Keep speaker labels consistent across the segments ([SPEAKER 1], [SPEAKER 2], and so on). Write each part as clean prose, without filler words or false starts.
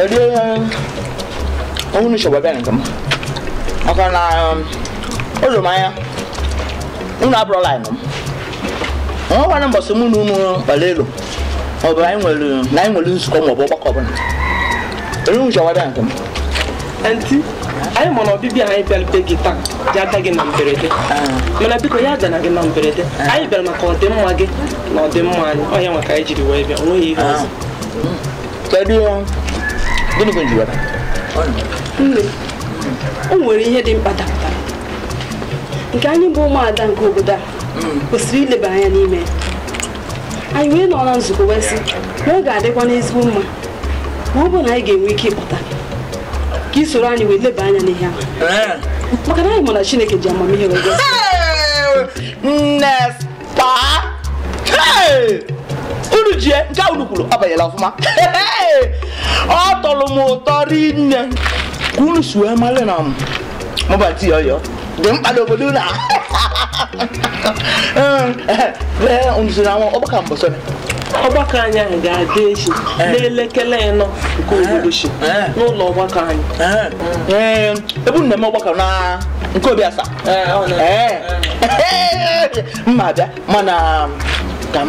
[SPEAKER 1] Kedu unu chọrọ bịa nke m? Maka na ụlọ m anya unu abụrụla anyị m. Onwekwana mbọsị mụ na unu kpara elu maọbụ anyị nwere na anyị nwere nzukọ maọbụ ọgbakọ ọbụla. Kedu unu chọrọ bịa nke m?
[SPEAKER 2] Aunty, anyị ma na ọbịbịa anyị bịarute gị taa ji aka gị na mberede. Mana biko ya adana gị na mberede. Anyị bịara maka ọdịmma gị na ọdịmma anyị. Ọ ya maka anyị jiri wee bịa, o nweghị ihe ọzọ.
[SPEAKER 1] Kedu gịnị ka nji wee bịa?
[SPEAKER 3] Nne, o nwere ihe dị mkpa dapụtara nke anyị bụ ụmụada nke obodo a kwesịrị ileba anya n'ime. Anyị wee nọ na nzukọ wee sị na ọ ga-adịkwa n'ezigbo mma ma ọ bụrụ na anyị ga-enwe ike ịkpọta ka isoro anyị wee leba anya n'ihe ahụ. Maka na anyị ma na Chineke ji amamihe wee gosi.
[SPEAKER 1] Nne spa! Unu jie nke a unu kwuru abanyela ọfụma. Ọ tọrọ m ụtọ rinne ka unu si wee mara na mụbati ọyọ dị mkpa n'obodo na unu si na ọgbakọ mbọsọ.
[SPEAKER 2] Ọgbakọ anyị ahụ ga-adị echi n'elekere 4 nke uhuruchi n'ụlọ ọgbakọ anyị.
[SPEAKER 1] Ebe unu na-eme ọgbakọ na nke obi asaa. Mma abịa mana ka m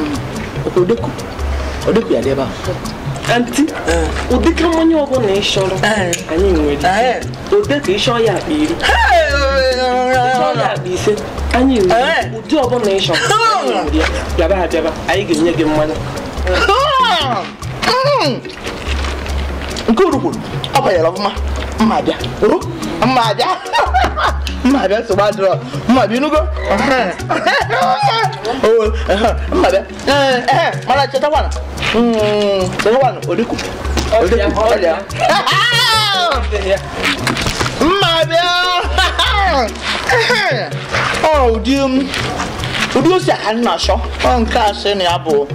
[SPEAKER 1] odeku ya dị ebe ahụ.
[SPEAKER 2] Aunty, ụdịka mmanya ọbụla ị chọrọ anyị nwere. Odeko ịchọ ya akpa 10, ịchọ ya akpa 5, anyị nwere. Ụdị ọbụla ị chọrọ anyị nwere ya. Bịaba abịaba, anyị ga-enye gị mmanya.
[SPEAKER 1] Nke uru kwuru ọ banyere ọfụma. Mma abịa mma abịa mma abịa nsogbu adịrọ. Mma abịa inugo mma abịa. Mana chetakwana chetakwana odeku odeku ọlịa mma abịa. Ọ ụdị osi aka nna achọ ọ nke a sị na ya bụ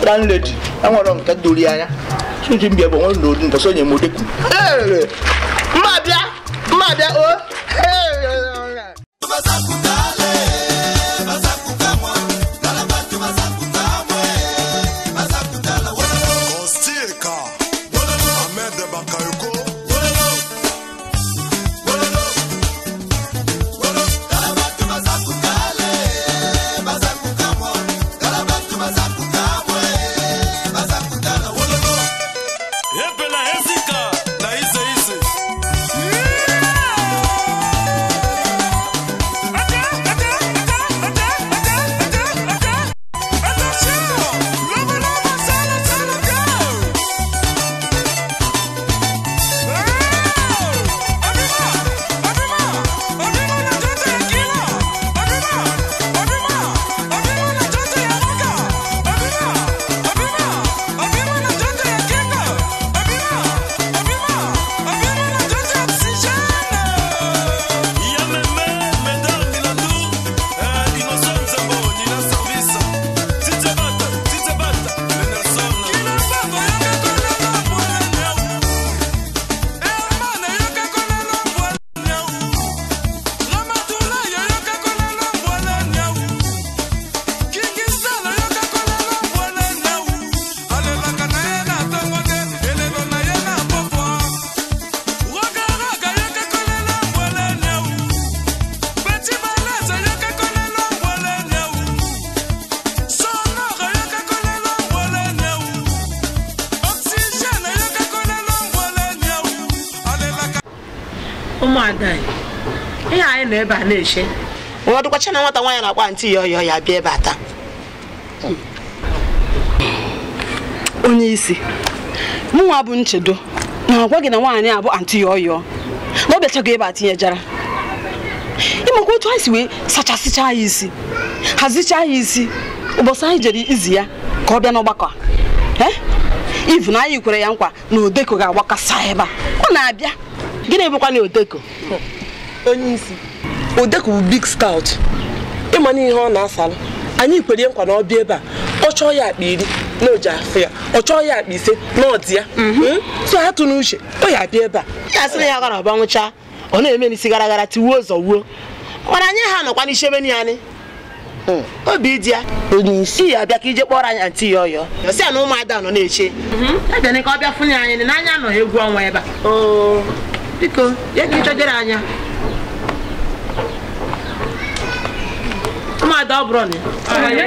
[SPEAKER 1] landlady enwere nke dori anya suji mbịa bụ nwere n'odi mbọsị onye m odeku. Mma abịa mma abịa o.
[SPEAKER 2] Ihe anyị nọ ebe a na-eche
[SPEAKER 4] nwa dịkwacha na nwata nwaanyị na-akwa ntị ya ọyọ ya bịa ebe a taa.
[SPEAKER 3] Onye isi mụnwa bụ Nchedo na-agwa gị na nwaanyị a bụ antị ya ọyọ na ọ bịachago ebe a tinyejara. Ịmakwa otu anyị si wee sachasịcha ya isi hazichaa ya isi ụbọchị anyị jere izi ya ka ọ bịa n'ọgbakọ a. Ivu na anyị kwere ya nkwa na odeko ga-agbakasa ebe a ọ na-abịa.
[SPEAKER 4] Gịnị bụkwa na odeko?
[SPEAKER 2] Onye isi odeko bụ big scout. Ịma na ihe ọ na-asalụ anyị kwere nkwa na ọ bịa ebe a ọ chọọ ya akpa 10 na oji afụ ya, ọ chọọ ya akpa 5 na ọ dị ya. So ha tụ n'uche ọ ya abịa ebe a
[SPEAKER 4] ya sị na ya gara ọgbanwụcha ọ na-eme n'isi gara gara tiwuo ụzọ wuo. Mana anyị ha nọkwa n'isi ebe anyị. Obi dị ya. Onye isi ya bịa ka ije kpọrọ anyị antị yọyọ. Sị ya na ụmụada nọ na-eche. Abịa ka ọ bịa fụnye anyị n'anya nọ egwu ọnwa ebe a. Biko, ya ka ịchọjere anya. Ụmụada ọ bụrụ na ya.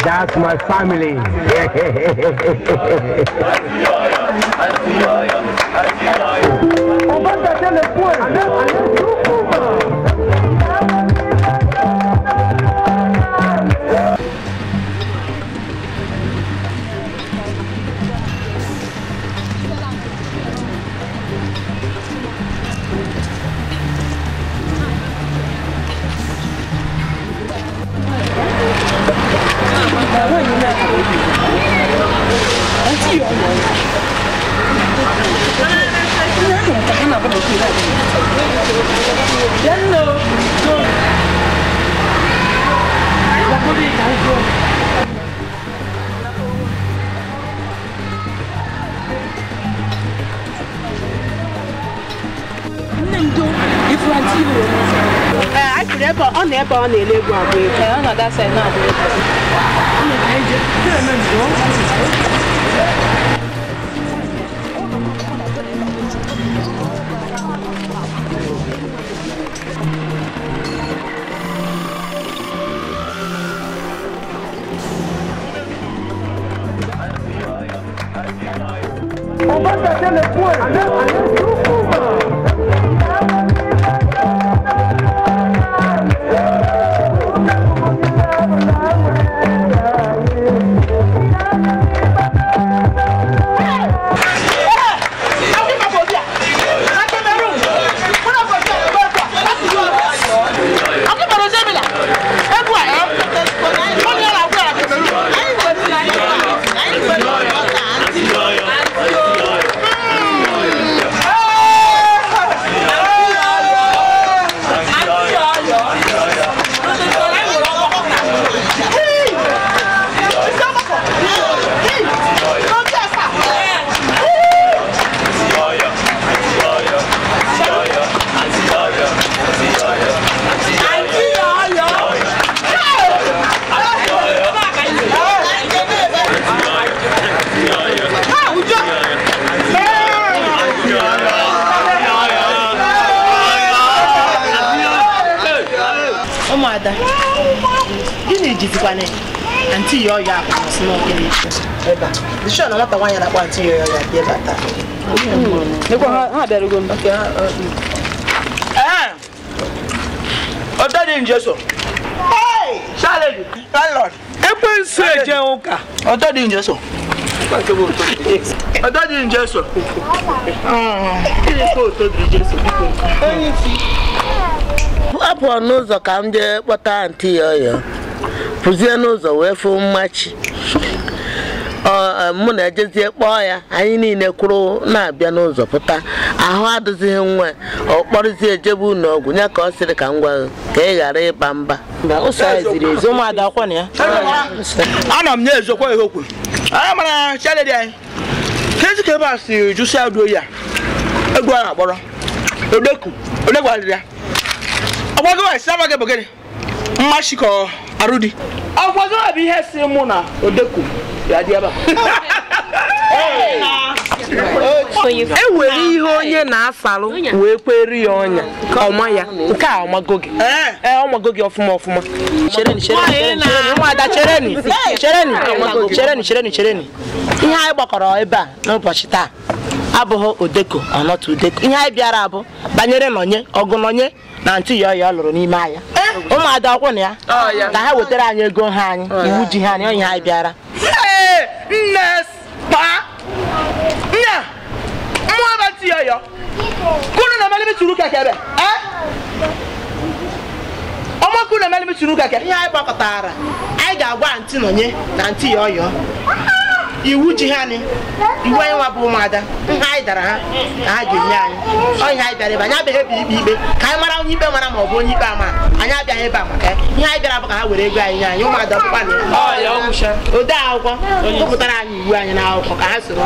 [SPEAKER 5] That's my family. On va tâter le point. On va tâter le point.
[SPEAKER 4] Auntie Yoyo ebe a. Dishọ na nwata nwaanyị na-akpọ Auntie Yoyo ya bịa ebe a taa.
[SPEAKER 1] Ọtọ dị njeso. Landlord.
[SPEAKER 2] Ekwensu eje ụka.
[SPEAKER 1] Ọtọ dị njeso. Ọtọ dị njeso.
[SPEAKER 6] Apụọ n'ụzọ ka m jee kpọta Auntie Yoyo. Pụzie n'ụzọ wee fụ mmachi. Mụ na ejezie kpọọ ya, anyị niile kwuru na-abịa n'ụzọ pụta. Ahụ adịzighị nwa, ọ kpọrọzie ejebe ụlọ ọgwụ ya ka ọ sịrị ka m gwa ka ị ghara ịba mba.
[SPEAKER 1] Ana m na-ezokwa ihe okwu. Anyị mara chaledi anyị. Kezi ka ebe a si jụsịa udo ya. Egwu a na-akpọrọ. Odeku, odegwarịrị ya. Ọgwago esi amaghị bụ gịnị? Mmachi ka arụdi. Ọgwago bụ ihe si mụ na odeku ya dị ebe a.
[SPEAKER 2] E nwere ihe onye na-asalụ wee kweri ya ọnya ọma ya nke a ọmago gị. Ee, ọmago gị ọfụma ọfụma.
[SPEAKER 4] Chereni, chereni, ụmụada chereni, chereni, chereni, chereni, chereni. Ihe anyị gbakọrọ ebe a n'ụbọchị taa abụghị odeko ọnọtụ odeko. Ihe anyị bịara abụ banyere nọnye ọgụ nọnye na Auntie Yoyo lụrụ n'ime ahịa. Ụmụada ọkwụ na ya ka ha wetara anyị ego ha anyị iwu ji ha anyị onye anyị bịara.
[SPEAKER 1] Nne pa nne mmụọ ntị yọyọ kunu na-emeli m turu keke ebe ọmọ kunu na-emeli m turu keke
[SPEAKER 4] ihe anyị gbakọtara anyị ga-agwa ntị Nonye na ntị yọyọ iwu ji ha ni iwu anyị nwa bụ ụmụada nha anyị dara ha na ha ga-enye anyị ọ ihe anyị bịara ebe anyị abịaghị ebe ikpe ikpe ka anyị mara onye ikpe mara ma ọ bụ onye ikpe ama anyị abịaghị ebe a maka ihe anyị bịara bụ ka ha were ego anyị nye anyị ụmụada ọkpụkpa na ode akwụkwọ gụpụtara anyị iwu anyị n'akwụkwọ ka ha soro.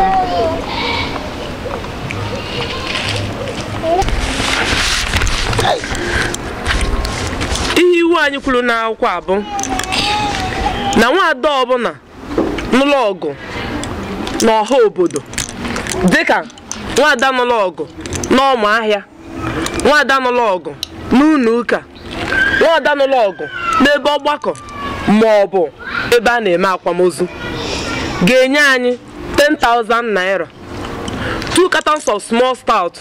[SPEAKER 2] Ihe iwu anyị kwuru n'akwụkwọ a bụ na nwaada ọbụla n'ụlọ ọgụ n'ọha obodo dịka nwaada n'ụlọ ọgụ n'ọma ahịa, nwaada n'ụlọ ọgụ n'ụlọ ụka, nwaada n'ụlọ ọgụ n'ebe ọgbakọ ma ọ bụ ebe a na-eme akwamozu ga-enye anyị 10,000 naira, 2 cartons of small stout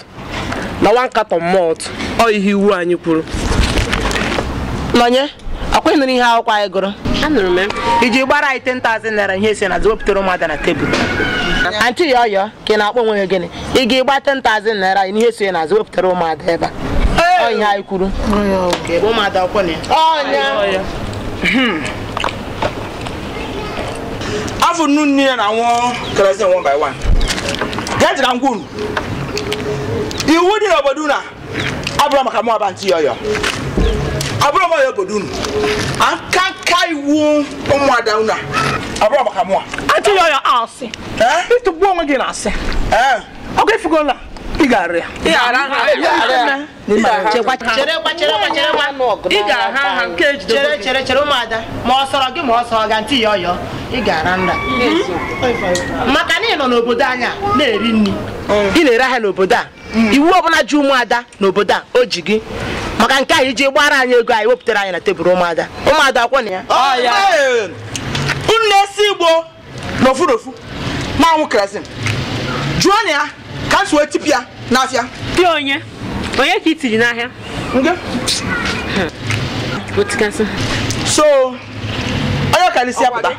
[SPEAKER 2] na 1 carton malt. Ọ ihe iwu anyị kwuru.
[SPEAKER 4] Nonye, ọkwa ị nụrụ ihe akwụkwọ anyị gụrụ?
[SPEAKER 3] Anụrụ m.
[SPEAKER 4] Iji gbara anyị 10,000 naira ihe esi na wepụtara ụmụada na tebụl. Antị yọyọ ka ị na-akpọ onwe gị gịnị? Ị ga-ịgba 10,000 naira anyị ihe esi na wepụtara ụmụada ebe a. Ọ ihe anyị kwuru. Ụmụada ọkwọ na ya.
[SPEAKER 1] Ọnya. Afọ nnu niile na nwụọ kerosene 1 by 1. Gaa jiri ngwa unu. Iwu dị n'obodo unu a abụrụ maka mụ aba ntị yọyọ. Abụrụ m onye obodo unu. Aka iwu ụmụada unu a abụrụ maka mụ a.
[SPEAKER 5] Antị yọyọ asị. Ịtụgbuo onwe gị na-asị. Ọkụ efugola ị ga-arịa ya.
[SPEAKER 2] Ị ga-ara ha.
[SPEAKER 4] Cherekwa.
[SPEAKER 2] Ị ga-aha ha nke ejide.
[SPEAKER 4] Chere ụmụada ma ọ sọrọ gị ma ọ sọrọ gị ntị yọyọ ị ga-ara nra. Maka na ị nọ n'obodo anyị a na-eri nri. Ị na-ere ahịa n'obodo a. Iwu ọbụla ji ụmụada n'obodo a o ji gị. Maka nke anyị ji gbara anyị ego anyị wepụtara anyị na tebụl ụmụada. Ụmụada akwọ na ya.
[SPEAKER 1] Unu na-esi igbo n'ofu n'ofu ma anwụ kerosene. Jụọ na ya ka m si wee tipụ ya n'afịa.
[SPEAKER 3] Dị onye? Onye ka i tiri n'ahịa?
[SPEAKER 1] Nke?
[SPEAKER 3] Otikasị.
[SPEAKER 1] So, onye ọkarịsị ya pụta.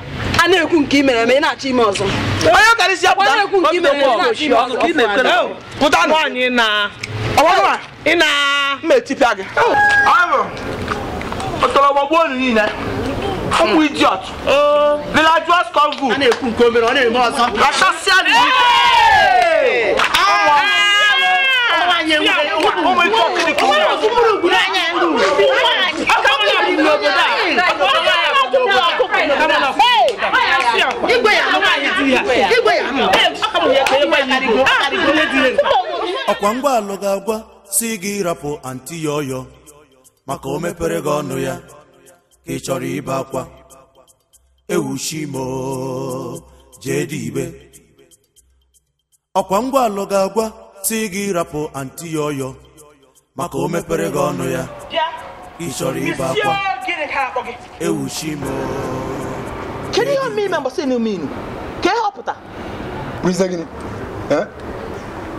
[SPEAKER 3] A na-ekwu nke i mere eme, ị na-achọ ime ọzọ.
[SPEAKER 1] Onye ọkarịsị ya pụta.
[SPEAKER 3] A na-ekwu nke i mere eme, ị na-achọ ime ọzọ.
[SPEAKER 1] Pụta nụ.
[SPEAKER 2] Nwaanyị na.
[SPEAKER 1] Ọgbọnwa.
[SPEAKER 2] Ị na.
[SPEAKER 1] M etipịa gị. Ahụ. Ọtọrọ gbogbo unu niile. Ụmụ idiot. Villageous convo.
[SPEAKER 4] A na-ekwu nke o mere, ọ na-eme ọzọ.
[SPEAKER 1] Rachasịa dị ike. Ụmụ idiot dị ka ụmụ.
[SPEAKER 7] Ọkwa ngwa alụ ga-agwa si gị rapụ antị yọyọ maka o mepere gị ọnụ ya ka ị chọrọ ibe akwa ewuchimo jee dị ibe. Ọkwa ngwa alụ ga-agwa si gị rapụ antị yọyọ maka o mepere gị ọnụ ya ka ị chọrọ ibe akwa ewuchimo.
[SPEAKER 1] Kedu ihe omime mbọsị na ominu ka ihe ọpụta?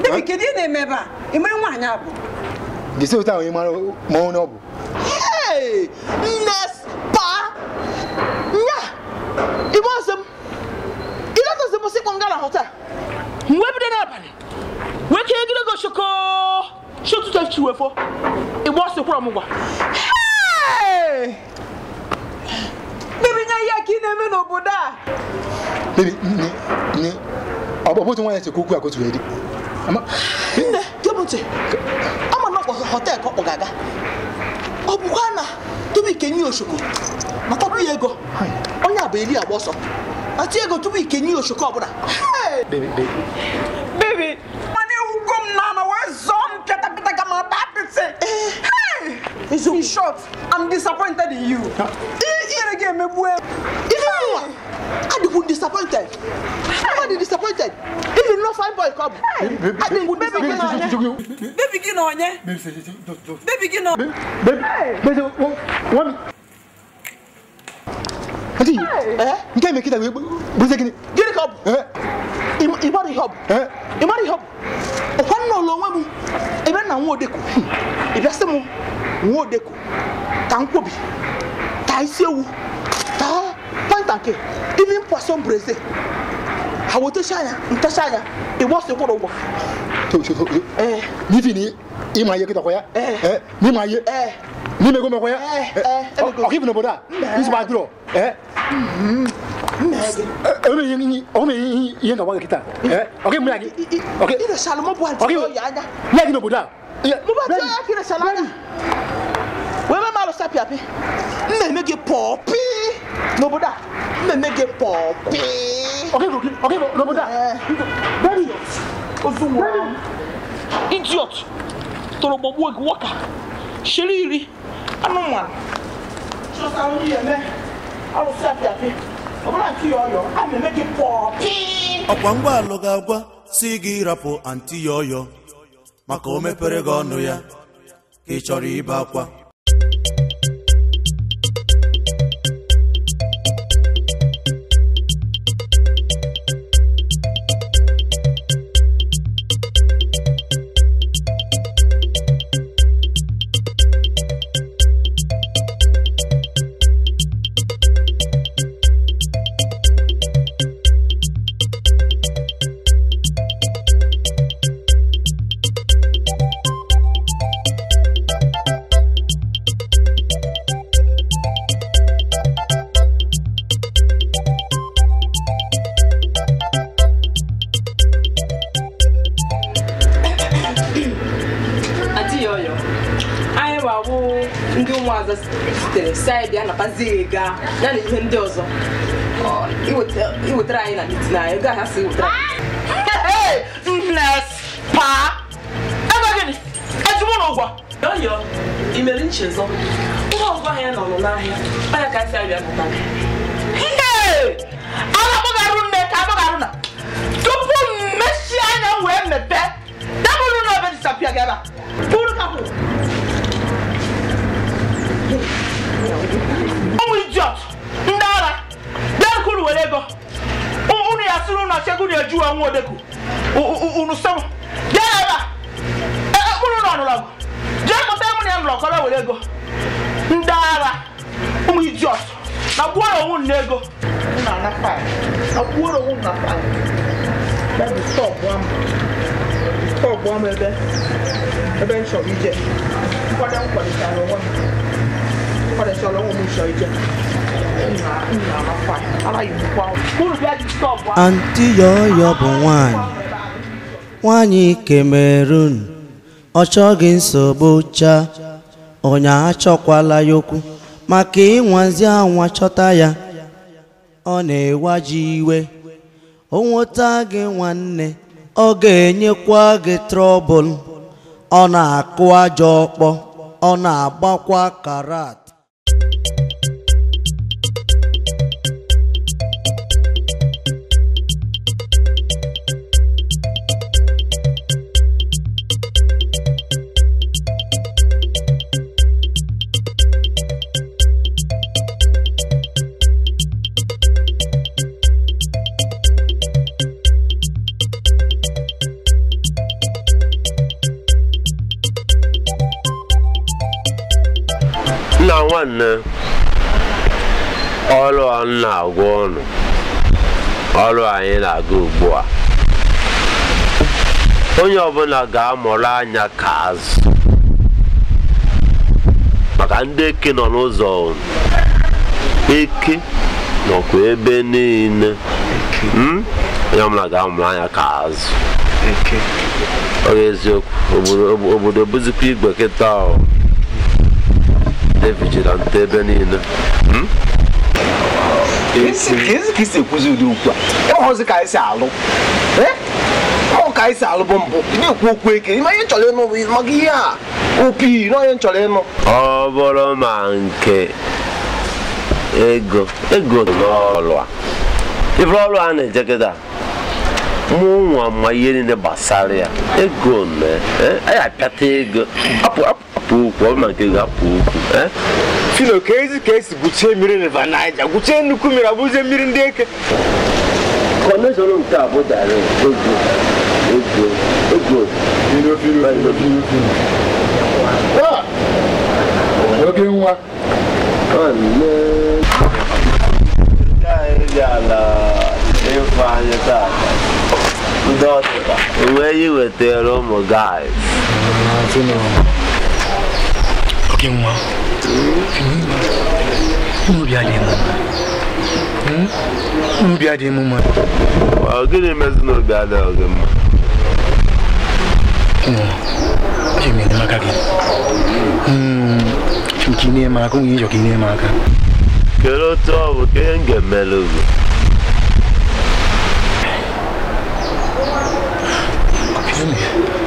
[SPEAKER 3] Baby, kedu ihe na-eme ebe a? Ị mere nwaanyị abụ?
[SPEAKER 8] Gesi otu ahụ ị mara ma onye ọ bụ.
[SPEAKER 1] Hey! Nne spa! Nya! Igbe ọsọ m! Iletozi m sịkpọ nga na hotel. M wee bido n'abalị. Wee kee egologo shoko shotutu echi wee fọ. Igbe ọsọ kwụrụ m ụgwọ.
[SPEAKER 5] Hey! Baby, nya ihe ka ị na-eme n'obodo a?
[SPEAKER 8] Baby, nne, ọ bụ otu nwaanyị chekwa okwu a ka otu wee dị.
[SPEAKER 1] Nne, gee m ntị. Ama na ọkpọ hotel ka ọ kpọga aga. Ọ bụkwa na tupu ikenye oshoko ma tọpụ ya ego. Onye a bụ eri agba ọsọ. Ati ego tupu ikenye oshoko ọbụla.
[SPEAKER 5] Baby, mana ewugo m n'ala wee zọọ m pịata pịta ka ma baa apịtị. In short, I'm disappointed in you. Ihere gị emegbu e.
[SPEAKER 1] Ife nwa, adịkwu disappointed. I'm disappointed. Even no fine boy come. I think
[SPEAKER 5] baby baby gị na onye. Baby gị na.
[SPEAKER 8] Baby, one. Auntie, nke me kita bụ gịnị?
[SPEAKER 1] Gịnị ka ọ bụ? Ị mara ihe ọ bụ? Ị mara ihe ọ bụ? Ọkwa nna ụlọ onwe m ebe na nwa odeko. Ị bịa sị m nwa odeko ka nkwobi ka isi ewu ka point and kill even poisson braisé. Ha wetacha anya ntacha anya ịgba ọsọ kwụrụ ụgwọ.
[SPEAKER 8] N'ifi ni ịma ihe kịta kwa ya n'ịma ihe n'ime ego mekwa ya ọka ibu n'obodo a nsogbu adịrọ ome ihe nga gwa gị kịta ọka ịmụ ya gị ọka ya gị n'obodo a
[SPEAKER 5] wee mee alụsị apị apị m na-eme gị pọpị n'obodo a m na-eme gị pọpị
[SPEAKER 8] ọka ịbụ n'obodo a
[SPEAKER 5] idiot toro gbogbo gị wọka shiri iri anụmanụ chọta nri eme alụsị apị apị ọbụla nke ya ọyọ a na-eme gị pọpị.
[SPEAKER 7] Ọkwa ngwa alụ ga-agwa si gị rapụ anti yọyọ maka o mepere gị ọnụ ya ka ị chọrọ ibe akwa.
[SPEAKER 2] Ya na ihe ndị ọzọ iwetara anyị na mitin anyị ego ahụ asị iwetara
[SPEAKER 5] ebe gịnị ejimụ na ụgwọ
[SPEAKER 2] yọyọ imere nchezọ ngwa ngwa ahịa nọ n'ahịa ọya ka asị abịa nata gị.
[SPEAKER 5] A na-akpọgarụ nne ka akpọgarụ na tupu m mechie anya m wee mepee dabụrụ na ebe disapịa gị ebe a bụrụ ka kwụ ụmụ idiot ndị ara bịa unu were ego unu ya sịrị unu achọ ego unu eju nwa odeku unu sọm bịa ebe a unu nọ n'ụlọ ọgụ jee kpọta mụ na ya nụlọ kọrọ were ego ndị ara ụmụ idiot na gbuoro onwe unu n'ego unu ana faịl na gbuoro onwe unu na faịl stọọbụ m ebe ebe m chọrọ ije nkwado m kwalitere onwe m
[SPEAKER 7] Anti yọyọ bụ nwanyị nwanyị Cameroon ọ chọghị nsogbu cha onye achọkwala ya okwu maka ịnwazi anwa chọta ya ọ na-ewaji iwe o nweta gị nwanne ọ ga-enyekwa gị trọbụl ọ na-akụ ajọ ọkpọ ọ na-agbakwa karat.
[SPEAKER 9] Nna nwanne ọrụ a na-agwa ọnụ ọrụ anyị na-aga ugbu a onye ọbụla ga-amụrụ anya ka azụ maka ndị eke nọ n'ụzọ eke nọkwa ebe niile onye ọbụla ga-amụrụ anya ka azụ ọ bụ eziokwu obodo bụzikwa igwe kịta vigilante ebe niile.
[SPEAKER 10] Ezi ka isi ekwuzi ụdị okwu a ịhụzi ka anyị si alụ ọ ka anyị si alụ bụ mbụ ị na-ekwu okwu eke ịma ihe chọrọ ịnụ maka ihe a opi na onye chọrọ ịnụ
[SPEAKER 9] ọ bụrụ ma nke ego ego n'ọlụ a ife ọlụ a na-eje kịta mụ nwa ma ihe niile gbasara ya ego mee anyị apịata ego apụ okwu ọ ma nke ego apụ okwu
[SPEAKER 10] Fino ka ezi ka esi gwuchie mmiri River Niger gwuchie nnukwu mmiri abụzie mmiri ndị eke
[SPEAKER 9] kọneshọn nke a bụ dara ego ego ego
[SPEAKER 8] oke nwa
[SPEAKER 9] anyị gara ịfụ anyị tata ndị ọdịda Onwe ihe wetara ụmụ guys.
[SPEAKER 8] Oke nwa. Obi adịghị m mma. Obi adịghị m mma.
[SPEAKER 9] Ọ gịnị mezi na obi adịghị gị mma?
[SPEAKER 8] Achọrọ m enyemaka gị. Achọrọ m ka ị na-eme aka, onye ịchọ ka ị na-eme aka.
[SPEAKER 9] Kedu otu ọ bụ ka ihe m ga-emelu gị?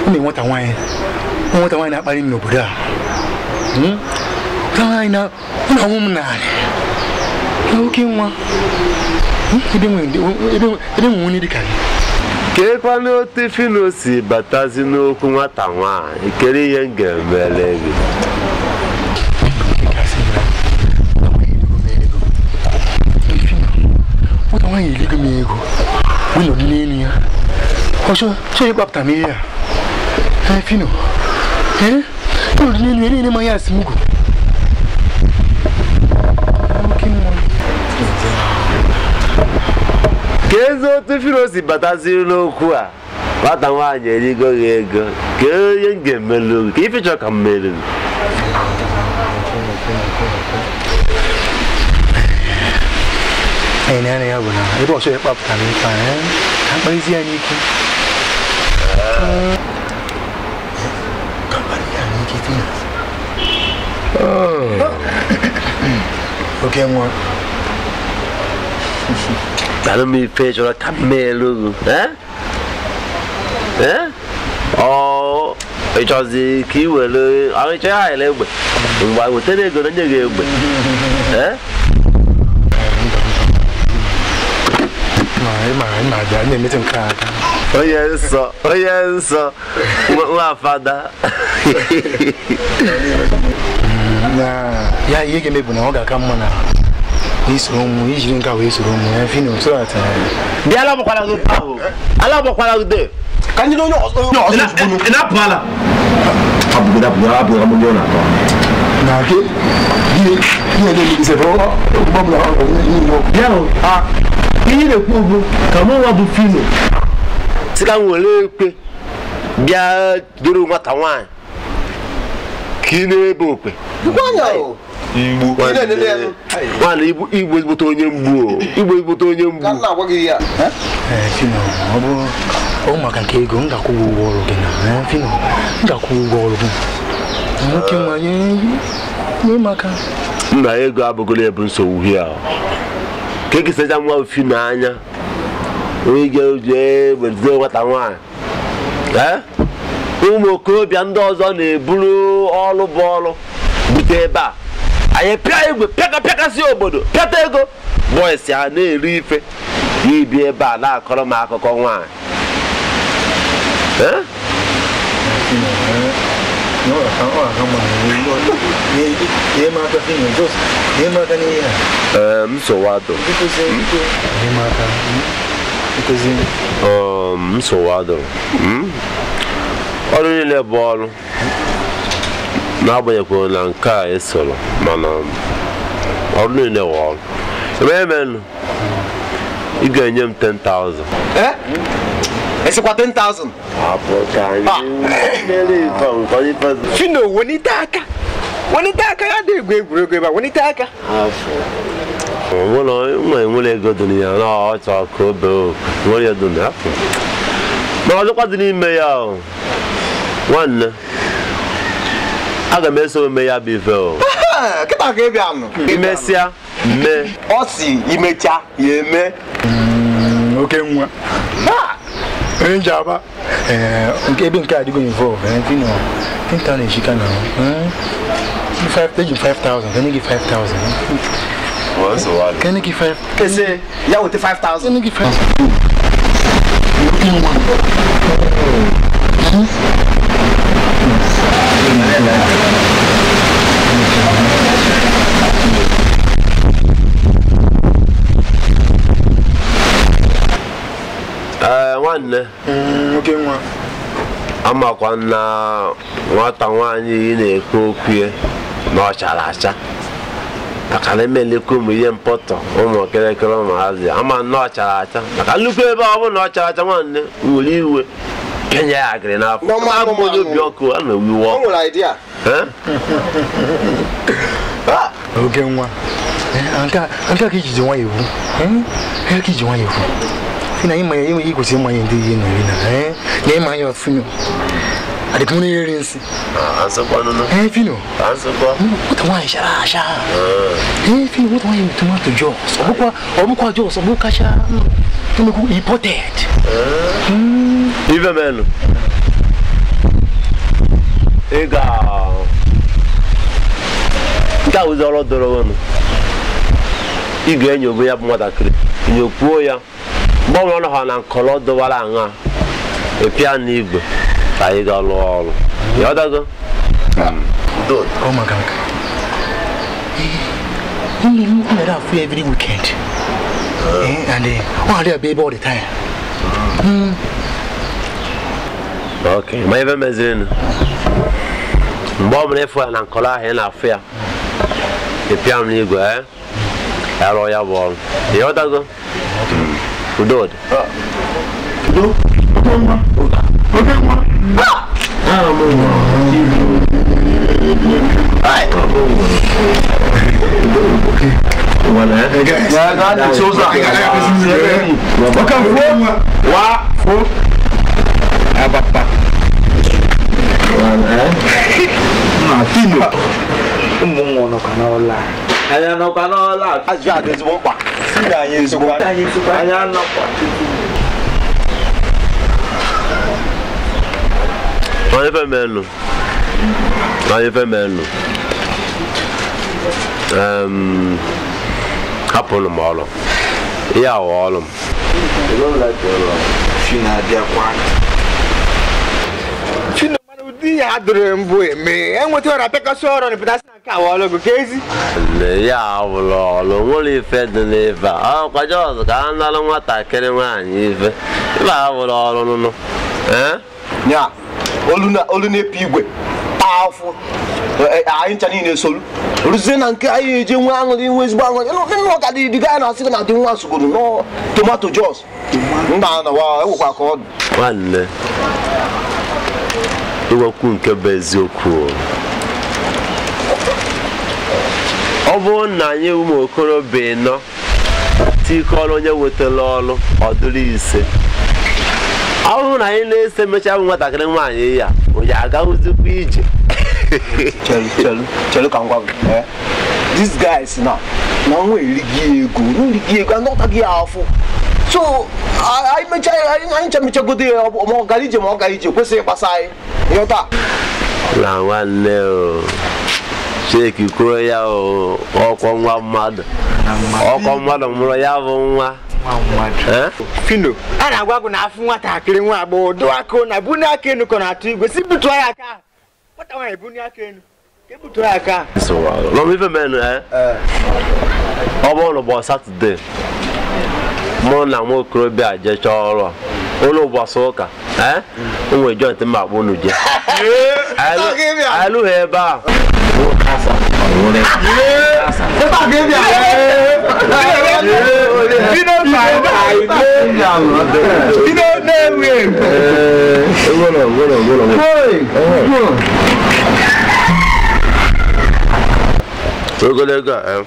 [SPEAKER 8] Ọ na-enweta nwaanyị na-akparị m n'obodo a. Nwata nwaanyị na-anwụ m n'ala. Oke nwa. Ebe nwe nwunye dị ka gị.
[SPEAKER 9] Keekwanụ otu Fino si batazi n'okwu nwata nwaanyị, kedu ihe m ga-emele gị?
[SPEAKER 8] Nwata nwaanyị eligo m ego, wee nọdụ n'elu ya. Ọ chọọ ịkpapụta m ihe a. Fino, nọdụ n'elu ya na-ene m anya asị m ugwu.
[SPEAKER 9] Ka ezi otu Fino si bataziri n'okwu a, nwata nwaanyị erigo gị ego, ka onye m ga-emelu gị, ka ife chọrọ ka m melu gị.
[SPEAKER 8] Ee, na ya bụ na ebe ọ chọrọ ịkpapụta m ife a, ka mkparịzi ya n'ike. Ka mkparị ya n'ike, Fino. Oke nwa.
[SPEAKER 9] Daalụ m ife chọrọ ka m meelu gị. Ọ ị chọzi ka ị were ọ ịchọ ya ele egbe mgbe wetara ego na nye gị egbe. Onye nsọ nwa fada.
[SPEAKER 8] Ya ihe ga-eme bụ na ọ ga-aka mma na isoro ụmụ ijiri nka wee soro ụmụ ya Fino so that
[SPEAKER 9] bịa ala gbakwara gị ahụ ala gbakwara gị de
[SPEAKER 10] ka ndị onye ọzọ
[SPEAKER 9] ị na-apụ ala abụgide abụgide onye na-atọ
[SPEAKER 8] na gị gị na-eme
[SPEAKER 9] bịa ihe na-ekwu bụ ka mụ nwa bụ Fino sị ka m were ekwe bịa duru nwata nwaanyị ka ị na-ebe okwe. Nwaanyị igbo ezigbote onye mgbu igbo ezigbote onye mgbu.
[SPEAKER 8] Fino, ọ bụ maka nke ego m ga-akwụ ụgwọ ọrụ gị na Fino, m ga-akwụ ụgwọ ọrụ gị. Nwoke nwa nye m aka.
[SPEAKER 9] Nna ego abụgolo ebu nsogbu ya. Ka ekesaja nwa Fino anya onye ga-eje were nwata nwaanyị. Ụmụ okorobịa ndị ọzọ na-eburu ọrụ bụ ọrụ bute ebe a. Anyị pịa igwe pịakasị obodo pịata ego bọịsị a na-eri ife ya ibi ebe a na-akọrọ m akụkọ nwaanyị. Nsogbu adọ. Ọrụ niile bụ ọrụ n'agbanyeghị na nke a esoro mana ọrụ niile bụ ọrụ. Ebe emenụ ị ga-enye m 10,000.
[SPEAKER 10] Esikwa 10,000? Fino, welite aka. Welite aka ya dị egwu egwuregwu ebe a, welite aka.
[SPEAKER 9] Nwa enwere ego dị ya na ọ chọrọ ka o bee nwere ya dị na mana ọzọkwa dị n'ime ya nwanne aga m eso eme ya bụ ife o.
[SPEAKER 10] Kịta ka ị bịa nụ.
[SPEAKER 9] Imesịa mee.
[SPEAKER 10] Ọ si imecha ya eme.
[SPEAKER 8] Oke nwa. Onye njaba. Nke ebe nke adịgo involve, Fino. 10,000 eshika na. 5,000, can you give 5,000? Can you give 5?
[SPEAKER 10] Kese, ya wete 5,000.
[SPEAKER 8] Can you give 5,000?
[SPEAKER 9] Nwanne.
[SPEAKER 8] Oke nwa.
[SPEAKER 9] Amakwa na nwata nwaanyị ị na-ekwu okwu ya na ọ chara acha. Maka na emelekwa ụmụ ihe mpọtọ ụmụ kịrịkịrị ụmụazị ama na ọ chara acha maka nnukwu ebe ọ bụrụ na ọ chara acha nwanne were iwe Pịanye ya agịrị n'afọ. Abụ onye obi ọkụ a na-ewiwe ọkụ.
[SPEAKER 8] Oke nwa nke a ka ijiji nwayọ ekwu ka iji nwayọ ekwu na ịma ya ị kwesịrị ịmanye ndị ihe nọrị na na ịma ya Fino adịkwa onye rere nsị Fino nwata nwaanyị chara acha Fino nwata nwaanyị tomato jos ọ bụkwa jos ọ bụ kacha nnukwu imported.
[SPEAKER 9] Ife menụ ị ga nke a wụzi ọrụ doro ọnụ ị ga-enyobe ya bụ nwatakịrị nyokwuo ya mgbe ọbụla ọ nọ na nkọlọ dọwara aṅa ịpịa n'igwe ka anyị ga lụọ ọrụ ịghọtago?
[SPEAKER 8] Oh my God. M mere afụ every weekend. And ọ na-adị abịa ebe all the time.
[SPEAKER 9] Okay, ma ebe mezirinụ mgbe ọ bụla ịfụ ya na nkọlọ ahụ ị na-afụ ya ịpịa m n'igwe ya rụọ ya bụ ọrụ ịghọtago? Udo dị. Udo? Udo nwa? Oke nwa?
[SPEAKER 1] Ụmụ nwa nọkwa n'ụlọ a. Anyị anọkwa n'ụlọ a.
[SPEAKER 10] Ajụjụ a dị ezigbo mkpa. Anyị anọkwa.
[SPEAKER 9] Onye fe menụ. Hapụnụ m ọrụ. Ihe awa ọrụ m.
[SPEAKER 1] Fino mana ụdị ya adịrị mbụ eme. Enweta ọrụ apịakọsị ọrụ na pụtasị na nke awa ọrụ gị ka ezi.
[SPEAKER 9] Ya awụrụ ọrụ nwere ife dị n'ife a. Ọkwa jọs ka a nalụ nwatakịrị nwaanyị ife. Ife awụrụ ọrụ nụnụ.
[SPEAKER 10] Ya, olu na-epi igwe taa afụ anyị ncha niile solu rụzie na nke anyị eji nwe aṅụrị nwe ezigbo aṅụrị nụ ka dị diga na-asị gị na dị nwa sogoro nọ tomato jos mba nawa ewekwa ka ọ dị.
[SPEAKER 9] Nwanne iwekwu nke bụ eziokwu ọ bụrụ na anyị ụmụ okorobịa nọ tikọrọ onye wetara ọrụ ọ dịrị ise ọ bụrụ na anyị na-ese mechaa bụ nwatakịrị nwaanyị ya onye agahụzikwa ije.
[SPEAKER 10] Chelu ka m gwa gị these guys na nwa erighi ego anọtaghị ya afọ so anyị ncha mechagodo ya ma ọ gara ije ma ọ gara ije kwesịghị ịgbasa anyị ịghọta.
[SPEAKER 9] Na nwanne o Cheki kwuo ya ọkwọ nwa mmadụ ọkwọ mmadụ mụrụ ya bụ nwa
[SPEAKER 1] Fino a na-agwa gị na afụ nwatakịrị nwa agbọghọ dụ aka na bunye aka enu ka na-atụ igwe si butuo ya aka nwata nwaanyị bunye aka enu ka ebutuo ya aka.
[SPEAKER 9] Ọ bụrụ na ụbọchị Satọde mụ na nwa okorobịa jechaa ọrụ ụlọ ụbọchị ụka o nwere jọntị mma akpọ unu jee alụghị ebe a. Ogologo a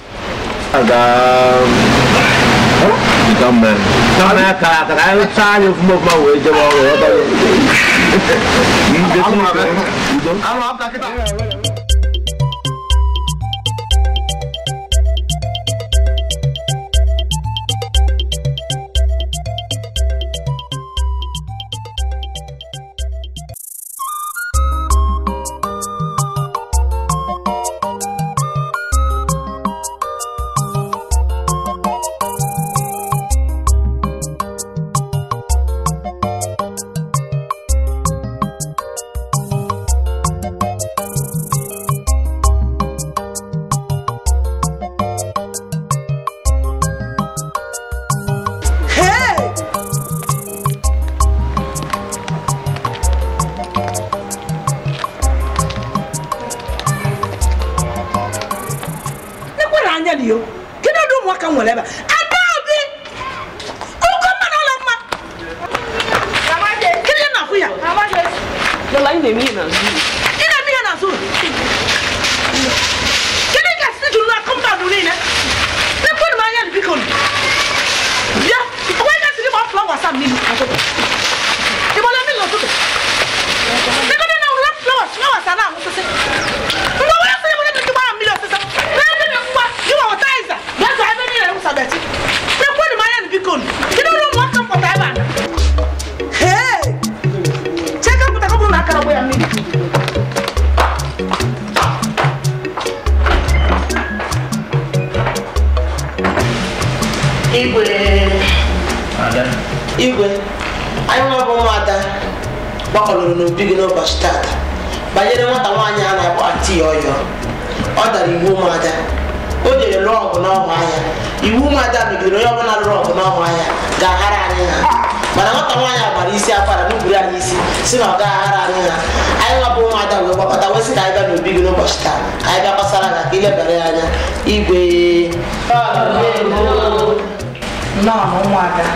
[SPEAKER 4] Igwe.
[SPEAKER 8] Ada.
[SPEAKER 4] Igwe. Anyị nwa bụ ụmụada gbakọrọ n'obi gị n'ụbọchị tata banyere nwata nwaanyị a na-akpọ Aunty Yoyo. Ọ dara iwu ụmụada. O jere lụọ ọgụ n'ọhụ ahịa. Iwu ụmụada megidere onye ọbụla lụrụ ọgụ n'ọhụ ahịa ga-aghara anyị ha. Mana nwata nwaanyị a gbara isi akwara nupụrụ anyị isi si na ọ ga-aghara anyị ha. Anyị nwa bụ ụmụada wee gbakọta wee sị ka anyị bịa n'obi gị n'ụbọchị taa. Ka anyị bịa gbasara gị ka ilebara ya anya. Igwe.
[SPEAKER 11] Nnọọ ụmụada.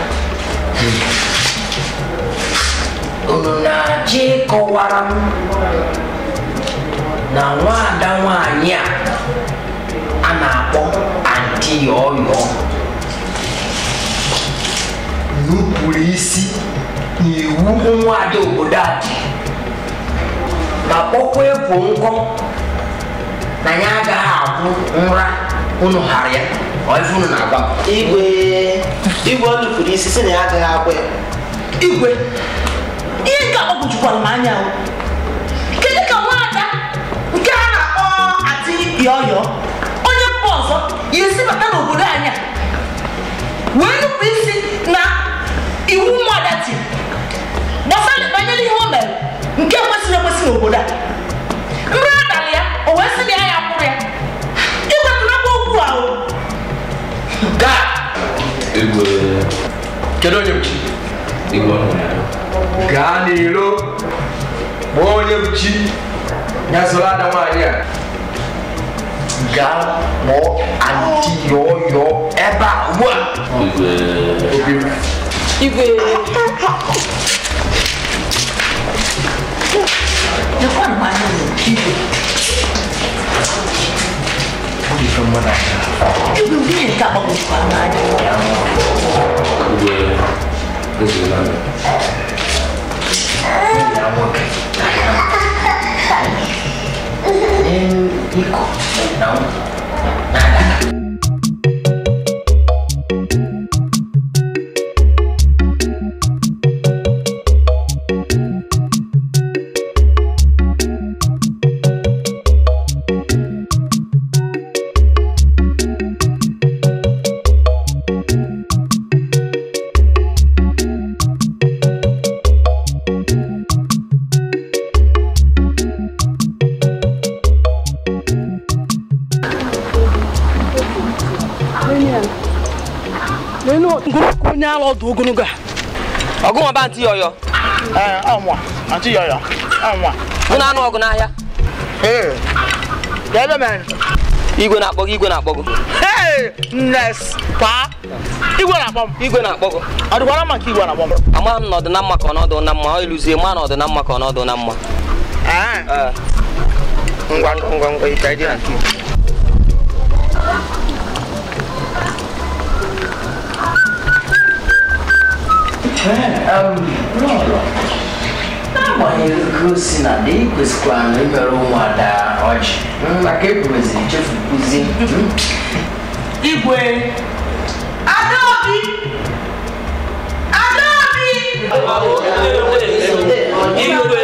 [SPEAKER 11] Unu na-achọ ịkọwara m na nwaada nwaanyị a na-akpọ Aunty Yoyo nupụrụ isi n'iwu ụmụada obodo a dị ma kpọkwa ekwo nkọ na ya agaghị akwụ nra unu ghara ya ọ ife unu na-agwa m.
[SPEAKER 4] Igwe. Igwe ọ nupụrụ isi sị na ya agaghị akwụ ya.
[SPEAKER 5] Igwe. Ihe nke a gbagwojukwara m anya o. Kedu ka nwaada nke a na-akpọ Aunty Yoyo onye mba ọzọ ya esi bata n'obodo anyị a wee nupụ isi na iwu ụmụada tiri gbasara banyere ihe o mere nke kwesịrị ekwesị n'obodo a. Nri abalị ya o wee sị na ya ya kwụrụ ya. Igwe tụrụkwa okwu a o.
[SPEAKER 8] Gaa. Igwe. Kedu onye bụ chi? Igwe. Gaa n'iro kpọọ onye bụ chi ya soro ada nwaanyị a. Gaa kpọọ Aunty Yoyo ebe a ugbu a.
[SPEAKER 4] Igwe.
[SPEAKER 5] Nekwa m anya n'igwe. Igwe ụdị ihe nke a gbagwojukwara m anya.
[SPEAKER 3] Ogologo a.
[SPEAKER 12] Ọgụ nwa bụ Aunty Yoyo.
[SPEAKER 5] Ee, ọ Aunty Yoyo. Ọ nwa.
[SPEAKER 12] Mụ na-anụ ọgụ n'ahịa.
[SPEAKER 5] Ee. Ka ebe mere.
[SPEAKER 12] Igwe na-akpọ gị, igwe na-akpọ gị.
[SPEAKER 5] Ee, nnes pa. Igwe na-akpọ m.
[SPEAKER 12] Igwe na-akpọ gị.
[SPEAKER 5] Ọ dịkwara mma ka igwe na-akpọ m.
[SPEAKER 12] Amaghị m na ọ dị na mma ka ọ nọdụ na mma, ọ ịlụzie ma na ọ dị na mma ka ọ nọdụ na mma.
[SPEAKER 5] Ee. Ngwa ngwa ngwa ike dị na nke.
[SPEAKER 11] N'agbanyeghị ka o si na dị kwesịkwara na imere ụmụada ọjị maka ekwureziri chefukwuzie.
[SPEAKER 5] Igwe. Adaobi. Adaobi.
[SPEAKER 12] Igwe.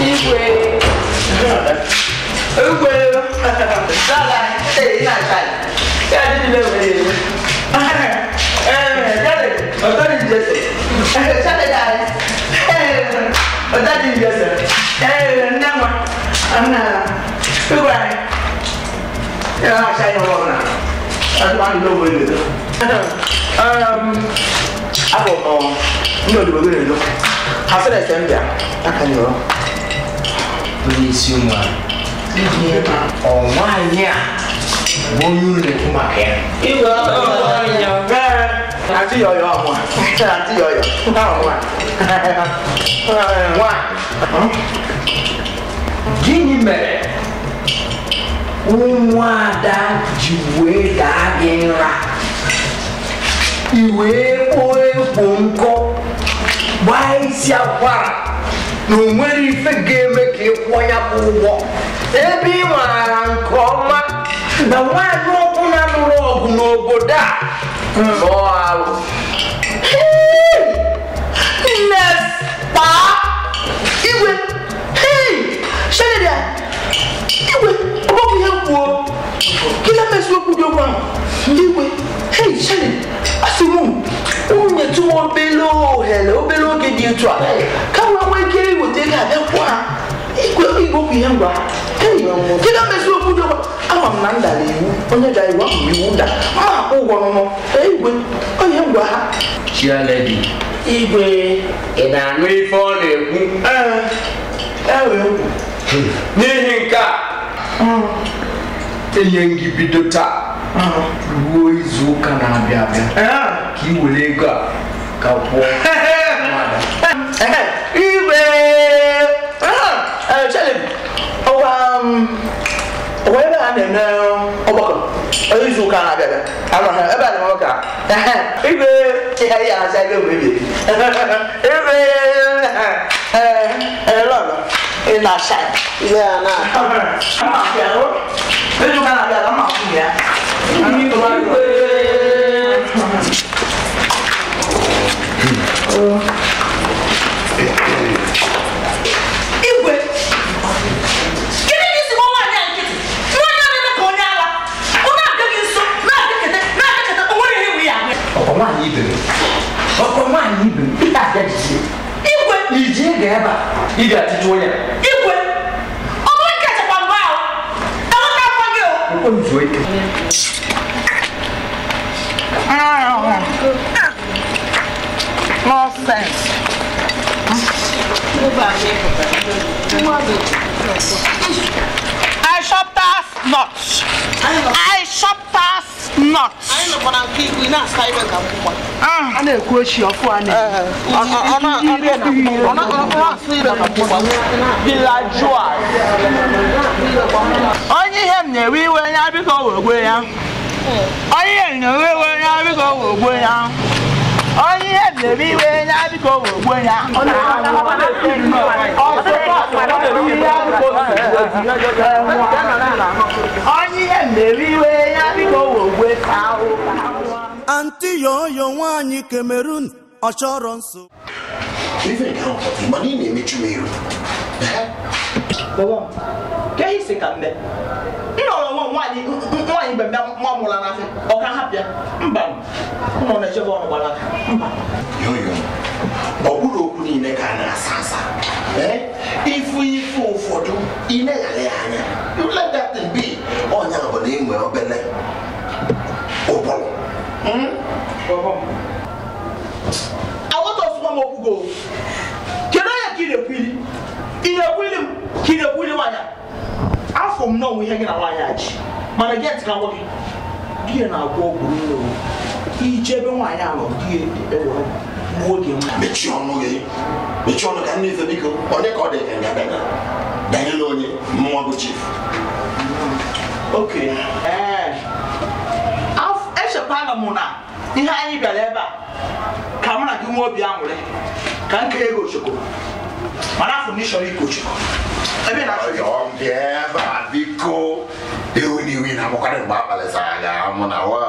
[SPEAKER 5] Igwe. Igwe. Dala, hey, na chai. Ya di le we. Eh, dale, o di jese. Chale dai. Eh, o di jese. Eh, nna Anna. Igwe. Ya chai no na. Adu an lo we le. Abo mo ndo di bo le lo. Hasere sembia. Aka ni o.
[SPEAKER 11] Onye isi ụmụada. Ọ nwaanyị a bụ onye unu na-ekwu maka ya.
[SPEAKER 5] Igwe. Aunty Yoyo ọmụ a. Aunty Yoyo. Ọmụ a.
[SPEAKER 11] Nwaanyị. Gịnị mere ụmụada ji wee daa gị nra? I wee kpọọ ekwo nkọ gbaa isi akwara na o nwere ife ga-eme ka ị kwụọ ya bụ ụgwọ ebe ị maara nke ọma na nwaanyị ọbụla lụrụ ọgụ n'obodo a nọ arụ.
[SPEAKER 5] Nne pa. Igwe. okwu dị okwu ahụ igwe hei shele asị m unu nyetụ m obele ohere obere oge dị etu a ka m nwee ike iweta ego abịa kwụọ ha igwe igwe okwu ihe ngwa hei kedu mezi okwu dị okwu ama m na m dara iwu onye dara iwu ahụ iwu da ma akwụ ụgwọ n'ụlọ igwe onye ngwa ha
[SPEAKER 11] Chialedi igwe ị na-anụ ife ọ na-ekwu n'ihi nke a enye gị bido taa ruo izu ụka na-abịa abịa ka ị were ego a ka kwụọ
[SPEAKER 5] igwe ọwa ebe a na-eme ọgbakọ izu ụka na-abịa abịa ebe a na-eme ọgbakọ igwe ihe ya acha ego mgbe ebi igwe lọlọ ị na-acha
[SPEAKER 6] Ihe a na-atọ.
[SPEAKER 5] Izu ụka na-abịa abịa mma akwụ ya igwe kedu ka isi gba nwaanyị a nkịtị nwaanyị a na-eme ka onye ala ọ na-abịa gị nso na-abịakete na-abịakete o nwere ihe bụ ya
[SPEAKER 11] ọkwa nwaanyị ibe m ọkwa nwaanyị ibe m ị ga-abịa jizie
[SPEAKER 5] igwe
[SPEAKER 11] iji ego ebe a ị ga-atịtụ onye
[SPEAKER 5] igwe ọ bụrụ nke chekwa mgbe ahụ enweta akwa gị o
[SPEAKER 11] okwe m zuo ike
[SPEAKER 5] nonsense. I shop pass nuts. I shop pass nuts.
[SPEAKER 6] Anyị nọkwa na nke igwe na-asa ibe ka mkpụkwa.
[SPEAKER 5] A na-ekwu echi ọfụ a na-Villajoa. Onye ihe m na-ewe iwe ya biko wegwe ya. Onye ihe m na-ewe iwe ya biko wegwe ya. Onye ihe m na-ewe iwe ya biko wegwe ya. Onye ihe m na-ewe iwe ya biko wegwe.
[SPEAKER 7] Aunty Yoyo nwaanyị Cameroon ọ chọrọ nso.
[SPEAKER 10] Ife nke ahụ pụtara mana ị na-emechu m iru.
[SPEAKER 5] Baba, ka ihe si ka mme nnọrọ nwa nwaanyị nwaanyị mgbe mbịa nwa mụla n'afịa ọ ka hapịa mba ụnọ na-echebe ọnụ gbara aka mba.
[SPEAKER 10] Yoyo, ọ bụrụ okwu niile ka a na-asa asa. Ifu ife ụfọdụ ị na-eghara ya anya. You let that thing be. Ọnya bụ na ị nwere obele ụbụrụ.
[SPEAKER 5] Aghọta ọsụkwa m okwu go. Kedu onye ka ị na-ekwu ili? Ị na-ekwu ili m ka ị na-ekwu ili nwaanyị a? Afọ m n'onwe ihe gị na nwaanyị a ji mana gị ntị ka ngwa gị di ya na-agwọ ọgwụ nne o ije ebe nwaanyị a nọ di ya ewere gbuo gị nwa.
[SPEAKER 10] Mechie ọnụ gị. Mechie ọnụ ka nne ife biko. Onye ka ọ dị ka nga danga? Daniel onye mmụọ bụ chief.
[SPEAKER 5] Okay. Echekwana m na ihe anyị bịara ebe a ka mụ na gị nwee obi aṅụrị ka nke ego chukwu mana afọ m ịchọrọ iko chukwu ebe na-achọ
[SPEAKER 10] Ọ bịa ebe a biko ewu na iwe na-amụkarị mgbe abalị sara ga-amụ na wa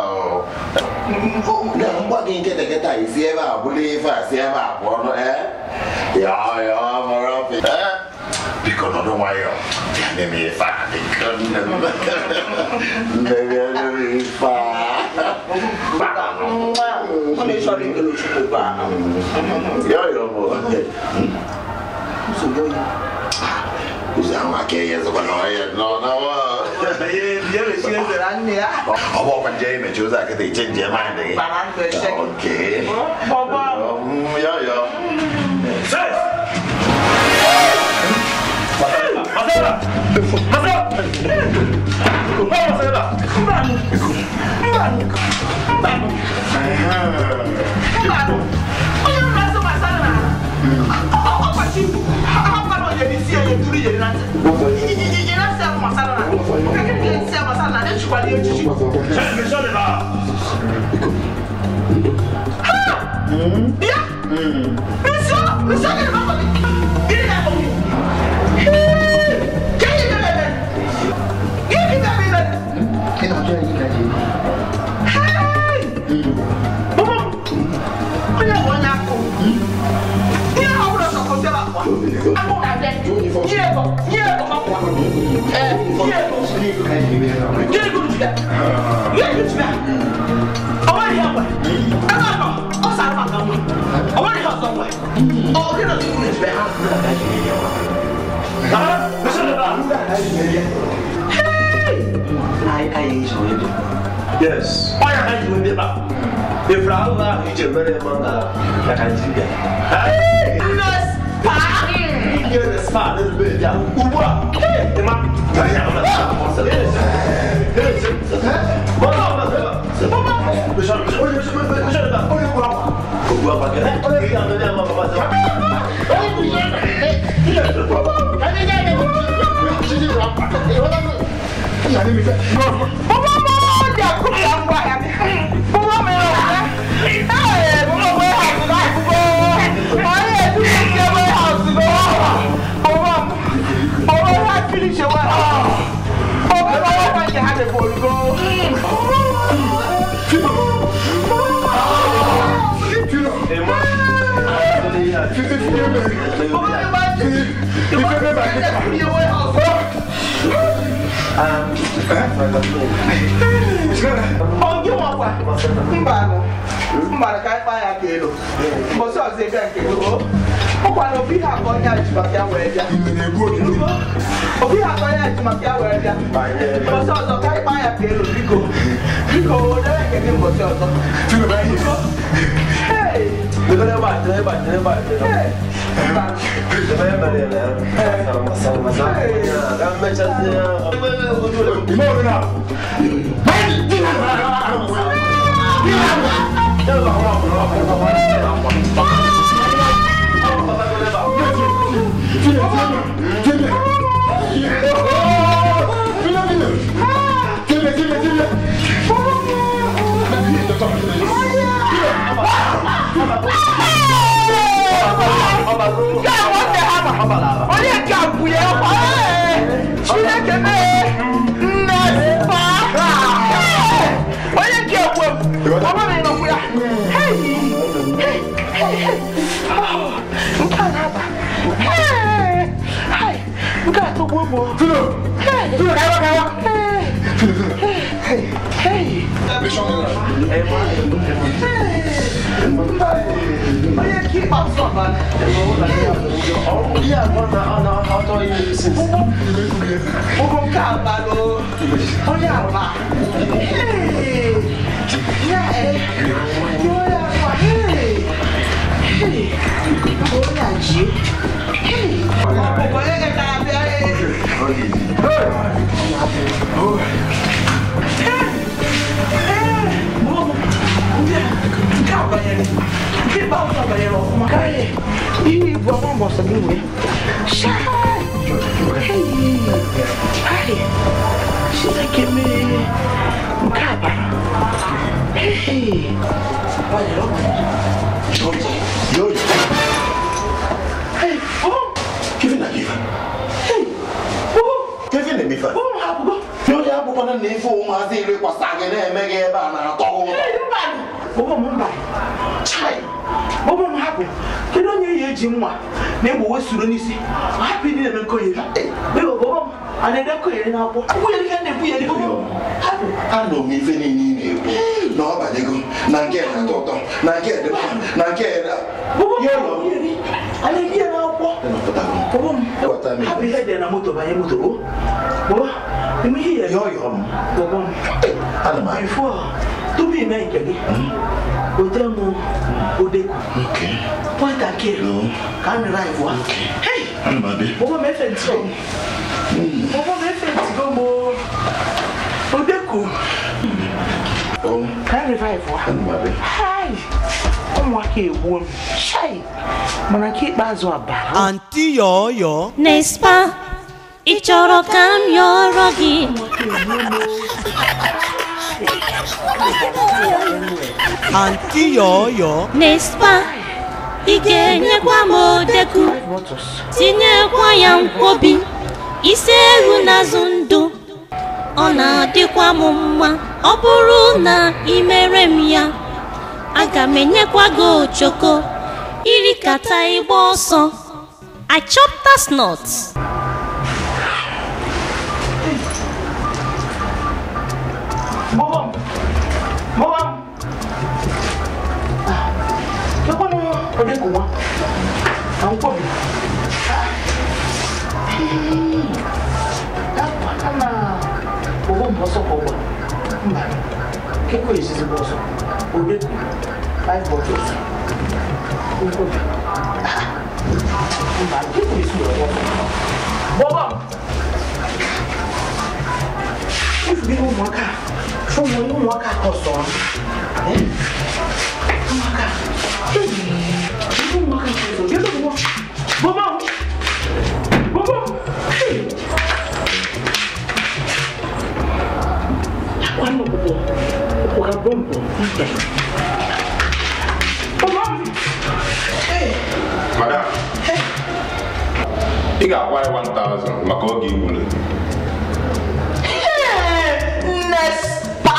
[SPEAKER 10] na mgba gị nkịta kịta isi ebe a bụrụ ife a si ebe a pụọ nụ ee ya ya mara ee biko nọdụ nwayọọ bịa nne m ife a biko nne m nne bịa nne m ife a
[SPEAKER 5] ọ na-ịchọrọ ikele chukwu ba
[SPEAKER 10] yo yo mo
[SPEAKER 5] nsogbu ya
[SPEAKER 10] ụzọ ahụ aka ya ezekwa na ọhịa nọ na wa ọ bụ ọkwa nje imechi ụzọ akịta iche nje mind gị okay yo yo Yes. Why are you doing that? If Raul is a very man, I can see that.
[SPEAKER 7] Auntie Yoyo
[SPEAKER 13] Nespa, ị chọrọ ka m yọrọ gị?
[SPEAKER 7] Auntie Yoyo
[SPEAKER 13] Nespa, ị ga-enyekwa m odeku, tinyekwa ya nkwobi, isi ewu n'azụ ndụ, ọ na-adịkwa m mma. Ọ bụrụ na ị mere m ya, aga m enyekwa gị ochoko. Irikata igba ọsọ. I chopped that snot.
[SPEAKER 5] Bobom. Bobom. Kekwanụ Odeko nwa? Na nkwobi. Na bobom bụ ọsọ ka ọ gbara. Mba. Kekwa ezizi bụ ọsọ. Odeko 5 bottles. Nkwobi. Mba, kekwa esi were ọsọ. Bobom. Ifu gị ụmụaka. Fún ụmụaka ka ọsọ. Ụmụaka. Ụmụaka ka ọsọ. Bịa bụbọ. Bụbọ. Bụbọ. Akwa nọ bụbọ. Ụkwụ ga bọmbọ. Bụbọ.
[SPEAKER 14] Madam. Ị ga-akwụ anyị 1000 maka oge igburu.
[SPEAKER 5] Nespa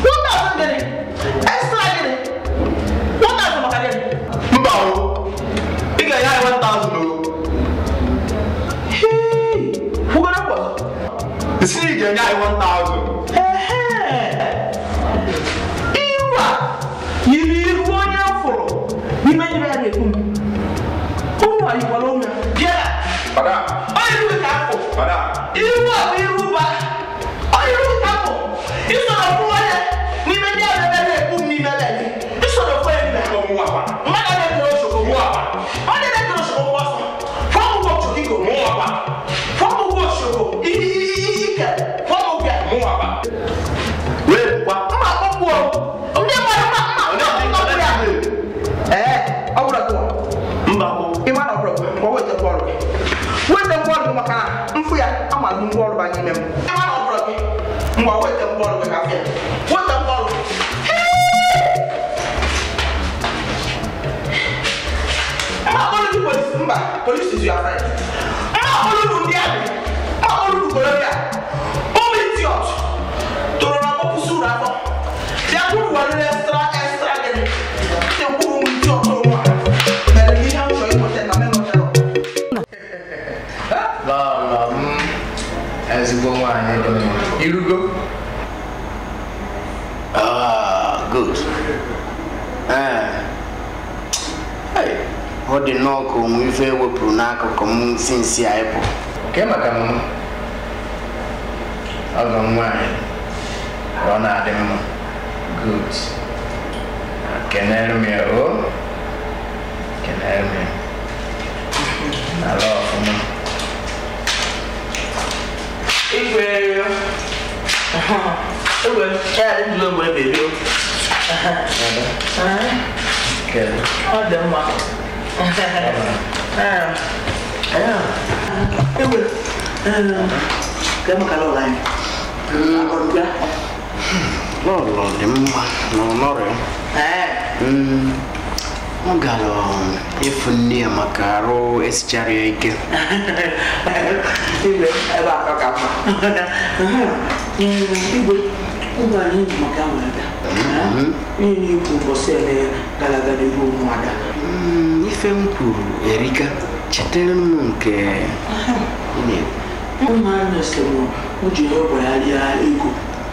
[SPEAKER 5] 1000 gịnị? Extra gịnị? 1000 maka gịnị?
[SPEAKER 14] Mba o, ị ga-enye anyị 1000 o.
[SPEAKER 5] Kwugoro kwa ọzọ.
[SPEAKER 14] Isi na ị ga-enye anyị 1000.
[SPEAKER 5] Iru a yiri iru onye fụrụ n'ime nyere ya na-ekwu m. Ụmụ a yikwara onwe ya. Bịa.
[SPEAKER 14] Madam.
[SPEAKER 5] Ọ iru gị ka afọ.
[SPEAKER 14] Madam.
[SPEAKER 5] Iru a bụ iru ba. Ọ iru gị ka afọ. Isoro fún onye n'ime ndị ahụ ebe na-ekwu m n'ime ebe gị. Isoro fún onye n'ime. Mmadụ na-ekere osoko mụ akwa. Ọ na-ekere osoko mụ ọsọ. Fụọ m ụgwọ osoko iko. Mụ akwa. Fụọ m ụgwọ osoko ike. Fụọ m ụgwọ ya.
[SPEAKER 14] Mụ akwa. Wee bụkwa.
[SPEAKER 5] Mma akpọkpụ o. Ndị mmadụ mma mma mma ya. Ee, ọ bụrụ gị.
[SPEAKER 14] Mba.
[SPEAKER 5] Ị ma na ọ bụrụ gị. Ngwa weta ngwa ọrụ gị. Weta ngwa ọrụ gị maka na mfụ ya ama m ngwa ọrụ banye ime m. Ị ma na ọ bụrụ gị. Ngwa weta ngwa ọrụ gị ka afịa. Weta ngwa ọrụ. Mma akpọrọ gị polisi. Mba, polisi is your friend. Mma akpọrọ unu ndị amị. Mma akpọrọ unu kolobịa. Ụmụ idiot toro na ọkpọpụsị uru afọ. Bịa kwuru were extra extra gịnị. Ndị kwuru ụmụ idiot onwe ha. Mere m ihe m chọrọ ịnweta na menọtara.
[SPEAKER 15] Lọlọ m ezigbo nwaanyị dị mma. Irugo? Ah, good. Ọ dị nnọọ ka onwe ife ewepụrụ n'akụkụ m sinsi anyị pụ. Nke maka m ọgọ m nwaanyị ọ na-adị mma. Good. Kenere m ya o. Kenere m ya. Ala ọfụma.
[SPEAKER 5] Igwe. Igwe, ya dị ndụ mgbe ebe o.
[SPEAKER 15] Kedu?
[SPEAKER 5] Ọ dị mma. Igwe, ka maka lọlọ anyị.
[SPEAKER 15] Lọlọ dị mma na ọnọrọ ya. Ọ gara ịfụ nne ya maka arụ esichara ya ike.
[SPEAKER 5] Igwe, ebe a ka mma. Igwe, ụmụ anyị ji maka wee bịa. Ihe ikwu ụbọchị ele gara aga n'ihu ụmụada.
[SPEAKER 15] Ife m kwuru erika, chetara m nke ị na-ekwu.
[SPEAKER 5] Ụmụ anyị sị m o ji ihe gbagharịa ego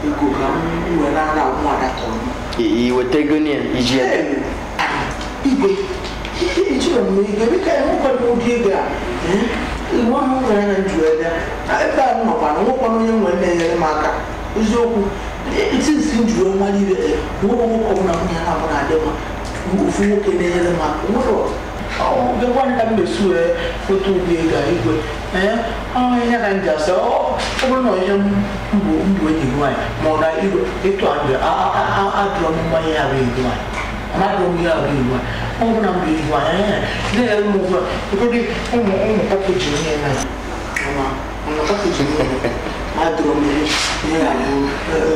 [SPEAKER 5] ego ka m were ara ụmụada tọrọ m.
[SPEAKER 15] I weta ego ya iji ya?
[SPEAKER 5] Igwe, ejiri m ego ebe ka enwekwana ụdị ego a. Igwe ahụ nwere na nju ebe ebe a nọkwa na nwekwana onye nwere na-enyere m aka. Eziokwu, etiti nju nwale ibe nwoke nwoke ọbụla nwunye ya na-abụ na-adị mma ofu nwoke na-enyere m aka nwere ọgwa nta m na-esi wee foto ụdị ego a igwe. Ee, ihe ka m ji asị ọ bụrụ na ihe mbụ mbụ enyi gị nwaanyị ma ọ na igwe ịtụ adụrọ m mmanya ya bụ enyi nwaanyị amadụrọ m ihe abụ enyi nwaanyị ọ bụrụ na m bụ enyi nwaanyị na-enyere m ugbu a ụfọdụ ụmụ ụmụ pakeji onye na mana pakeji onye adụrọ m ihe ya bụ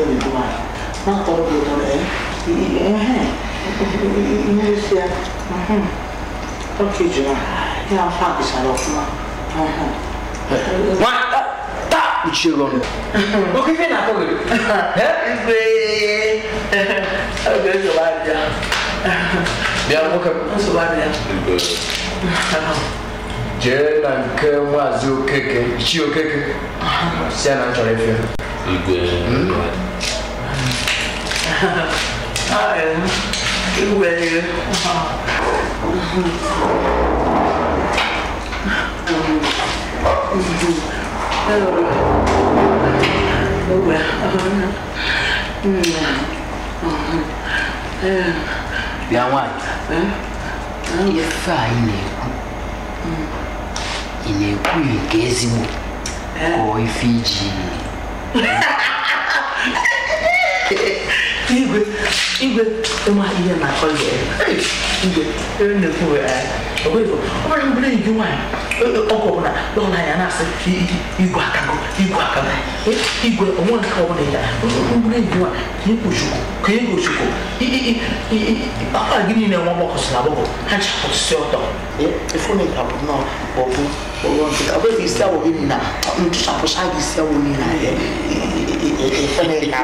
[SPEAKER 5] enyi nwaanyị na-atọrọ gị ụtọ ihe isi ya pakeji na ya pakichara ọfụma.
[SPEAKER 15] Nwa taa kpuchie gị ọnụ.
[SPEAKER 5] Oke ife na-akọ gị. Igwe. Oge nsogbu adịghị.
[SPEAKER 15] Bịa nwoke m.
[SPEAKER 5] Nsogbu adịghị.
[SPEAKER 14] Ji
[SPEAKER 8] Jee na nke Maazị Okeke, Ichie Okeke. Si ya na m chọrọ ife.
[SPEAKER 16] Igwe.
[SPEAKER 1] Igwe.
[SPEAKER 15] Bịa nwaanyị, ife a ị na-ekwu, ị na-ekwu nke ezigbo ka ọ ife iji
[SPEAKER 1] Igwe, igwe, ịma ihe na-akọ ya. Igwe, ihe na-ekwu ọ bụrụ mbụrụ enyi gị nwaanyị ọgụ ọbụla lọla ya na-asị igwe akago, igwe akago, igwe onwe nke ọbụla ya mbụrụ enyi gị nwaanyị ka ekpochukwu ka egochukwu akwa gị niile nwa ọgbakọ si na agbọgọ ha ji akwụsị ọtọ efone ka bụ nnọọ ọbụ ọ bụghị isi awọ gị niile ntụchapụcha gị isi awọ niile efone ka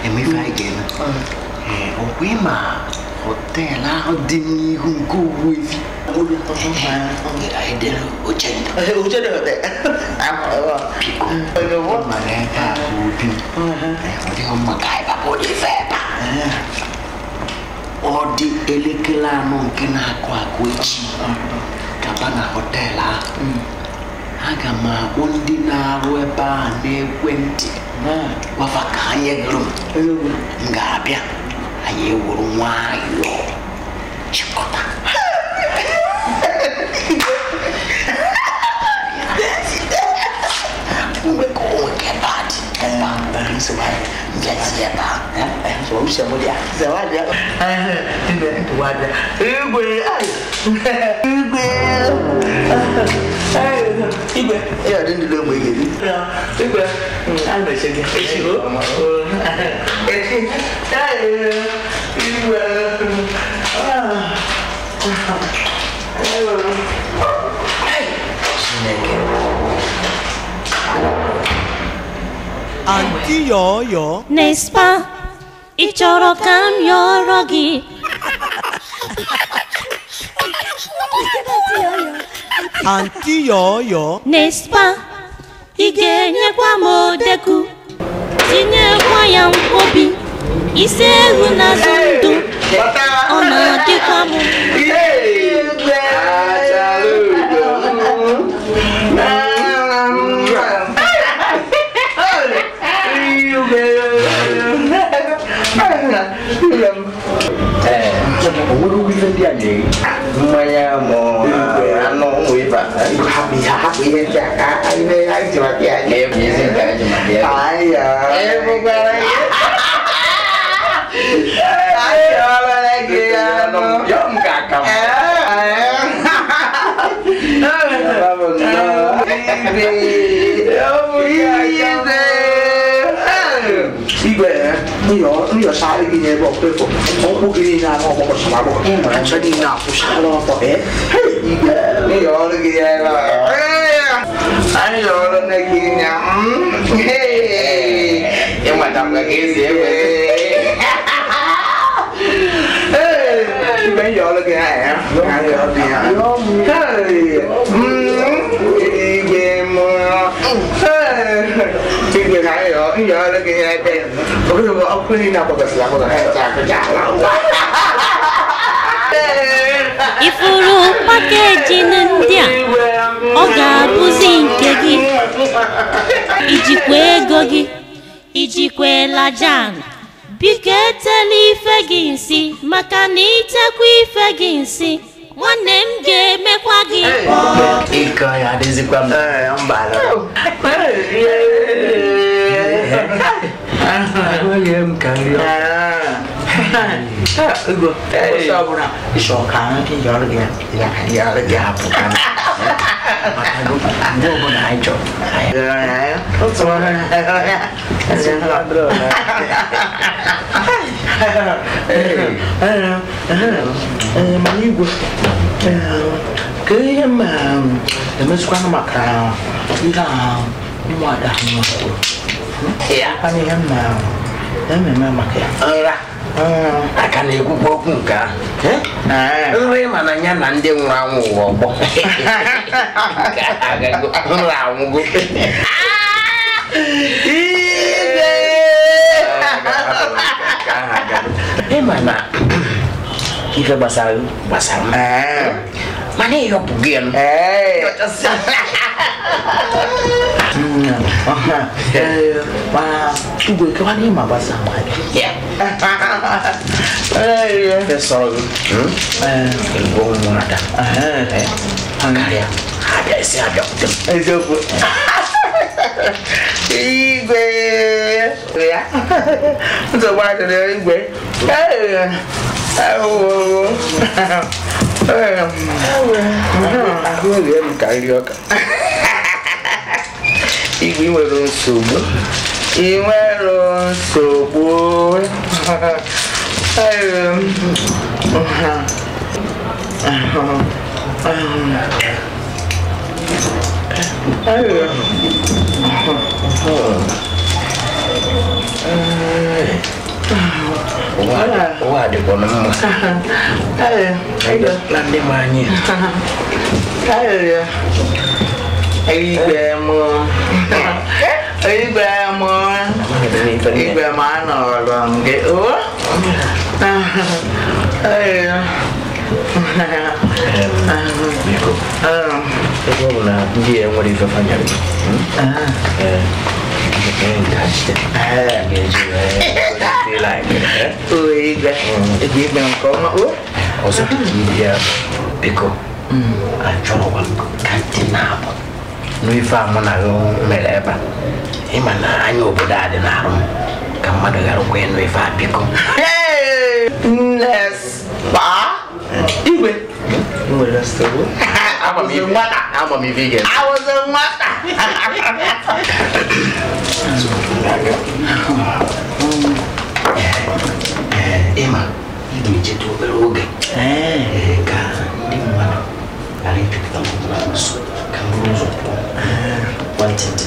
[SPEAKER 15] eme ife anyị ga-eme ọkwa ịma họteelụ ahụ dị n'ihu nke Ogbuefi anyị dere oche biko mara ebe a bụ obi m ọ dịghị mma ka anyị bapụ ụdị ife ebe a ọ dị elekere 4 nke na-akụ akụ echi gaba na họteelụ ahụ aga m akpọ ndị na-arụ ebe ahụ n'ekwentị gwafa ka anyị gụrụ m ga-abịa anyị ewuru nwayọọ chịkọta mgbe ka o nweke ebe a dị ebe a nsogbu mbịazi ebe a
[SPEAKER 1] Igwe igwe ya dị ndụ mgbe ị ga-eri igwe a na-eche gị echi o echi igwe
[SPEAKER 15] Chineke.
[SPEAKER 7] Aunty Yoyo.
[SPEAKER 13] Nespa, ị chọrọ ka m yọrọ gị?
[SPEAKER 7] Aunty Yoyo.
[SPEAKER 13] Nespa, ị ga-enyekwa m odeku, tinyekwa ya nkwobi, isi ewu n'azụ ndụ, ọ na-adịkwa m
[SPEAKER 15] Owuru ife ndị a na-eri mmanya ma anụ ụmụ ife
[SPEAKER 1] hapụ ihe ndị a ka anyị mee anyị ji maka ya igwe nyọchara gị n'ebe ọkpụkpụ ọkpụ gị niile anụ ọgbọkọchara agbọkọ ncha niile akwụchala ọtọ igwe nyọrọ gị ebe a nyọrọ nne gị nya ịmatakwa ka esi ewe igwe nyọrọ gị ya nyọrọ gị ya igwe mụọ igwe na nyọrọ gị ya ebe ọkụ niile agbọgasịrị agbọga ha eche akụcha ala.
[SPEAKER 13] Ifuru pakeji ndị a ọ ga-abụzi nke gị, ijikwa ego gị, ijikwa elajan. Biko etela ife gị nsị maka na itekwa ife gị nsị nwanne m ga-emekwa gị.
[SPEAKER 15] Ike ya adịzikwa m mba. M ka nri
[SPEAKER 1] Igwe, ụbọchị ọbụla ịchọ ka nyọrọ gị ya nyọrọ gị hapụ ka
[SPEAKER 15] mgbe ọbụla anyị chọrọ.
[SPEAKER 1] Mana igwe, ka ihe m emezikwanụ maka ihe a ụmụada ahụ kwuru. Kwana ihe m na-ememe maka ya. Nra.
[SPEAKER 11] Aka na-ekwukwa okwu nke ahụ nri mana ya na ndị nwụrụ anwụ ụwa ọgbọ nrụ anwụgo ịma na ife gbasara gbasara m mana ịyọpụ gị
[SPEAKER 1] Igwe kewana ịma gbasara m
[SPEAKER 11] sọrọ gị ego ụmụada karịa ha bịa isi abịakwute m
[SPEAKER 1] eziokwu igwe ya nsogbu adịrị igwe
[SPEAKER 11] ahụ rie m ka nri ọka
[SPEAKER 1] igwe ị nwere nsogbu ị nwere nsogbu
[SPEAKER 11] ụwa dịkwa na mma na ndị ma anyị
[SPEAKER 1] igwe m igwe m igwe m anọrọ m gị o
[SPEAKER 11] biko ebe ọ bụ na ndị a nwere ife fanyere ọzọ ya biko achọrọkwa m ka ntị na-abụ n'ife a mụ na gị mere ebe a ịma na anya obodo a dị n'arụ m ka mmadụ gharakwa ịnụ ife a biko
[SPEAKER 1] igwe
[SPEAKER 11] nwere nsogbu ama m ife ị ga-eme
[SPEAKER 1] awụzi nwata
[SPEAKER 11] ịma ị ga-echeta obere oge ka ndị mmadụ ghara ịchọpụta m na nso ka m buru ụzọ pụọ nwantịntị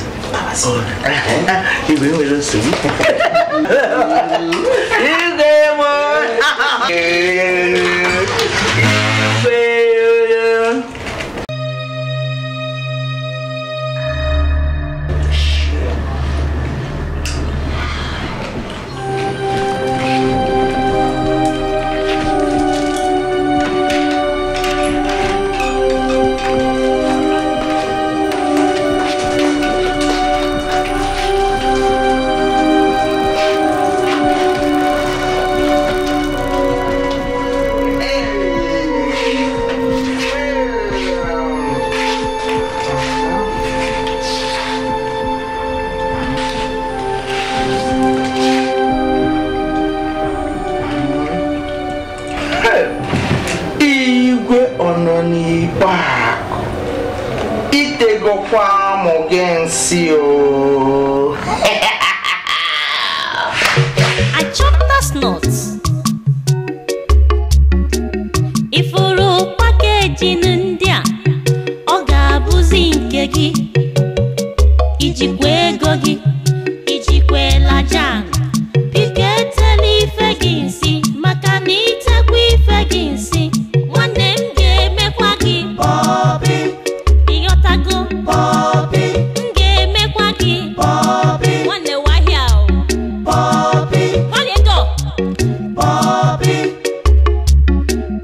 [SPEAKER 1] igwe nwere nsogbu igwe m igwe. Itegokwa mụ gị nsị o.
[SPEAKER 13] I chopped the snot. Ifuru pakeji ndị a, ọ ga-abụzi nke gị. Ijikwa ego gị, ijikwa elajan. Biko etela ife gị nsị, maka na itekwa ife gị nsị. Nwanne m ga-emekwa gị. Bobby. Ịghọtago? Bobby. M ga-emekwa gị. Bobby. Nwanne wahịa o. Bobby. Nwanne ego. Bobby.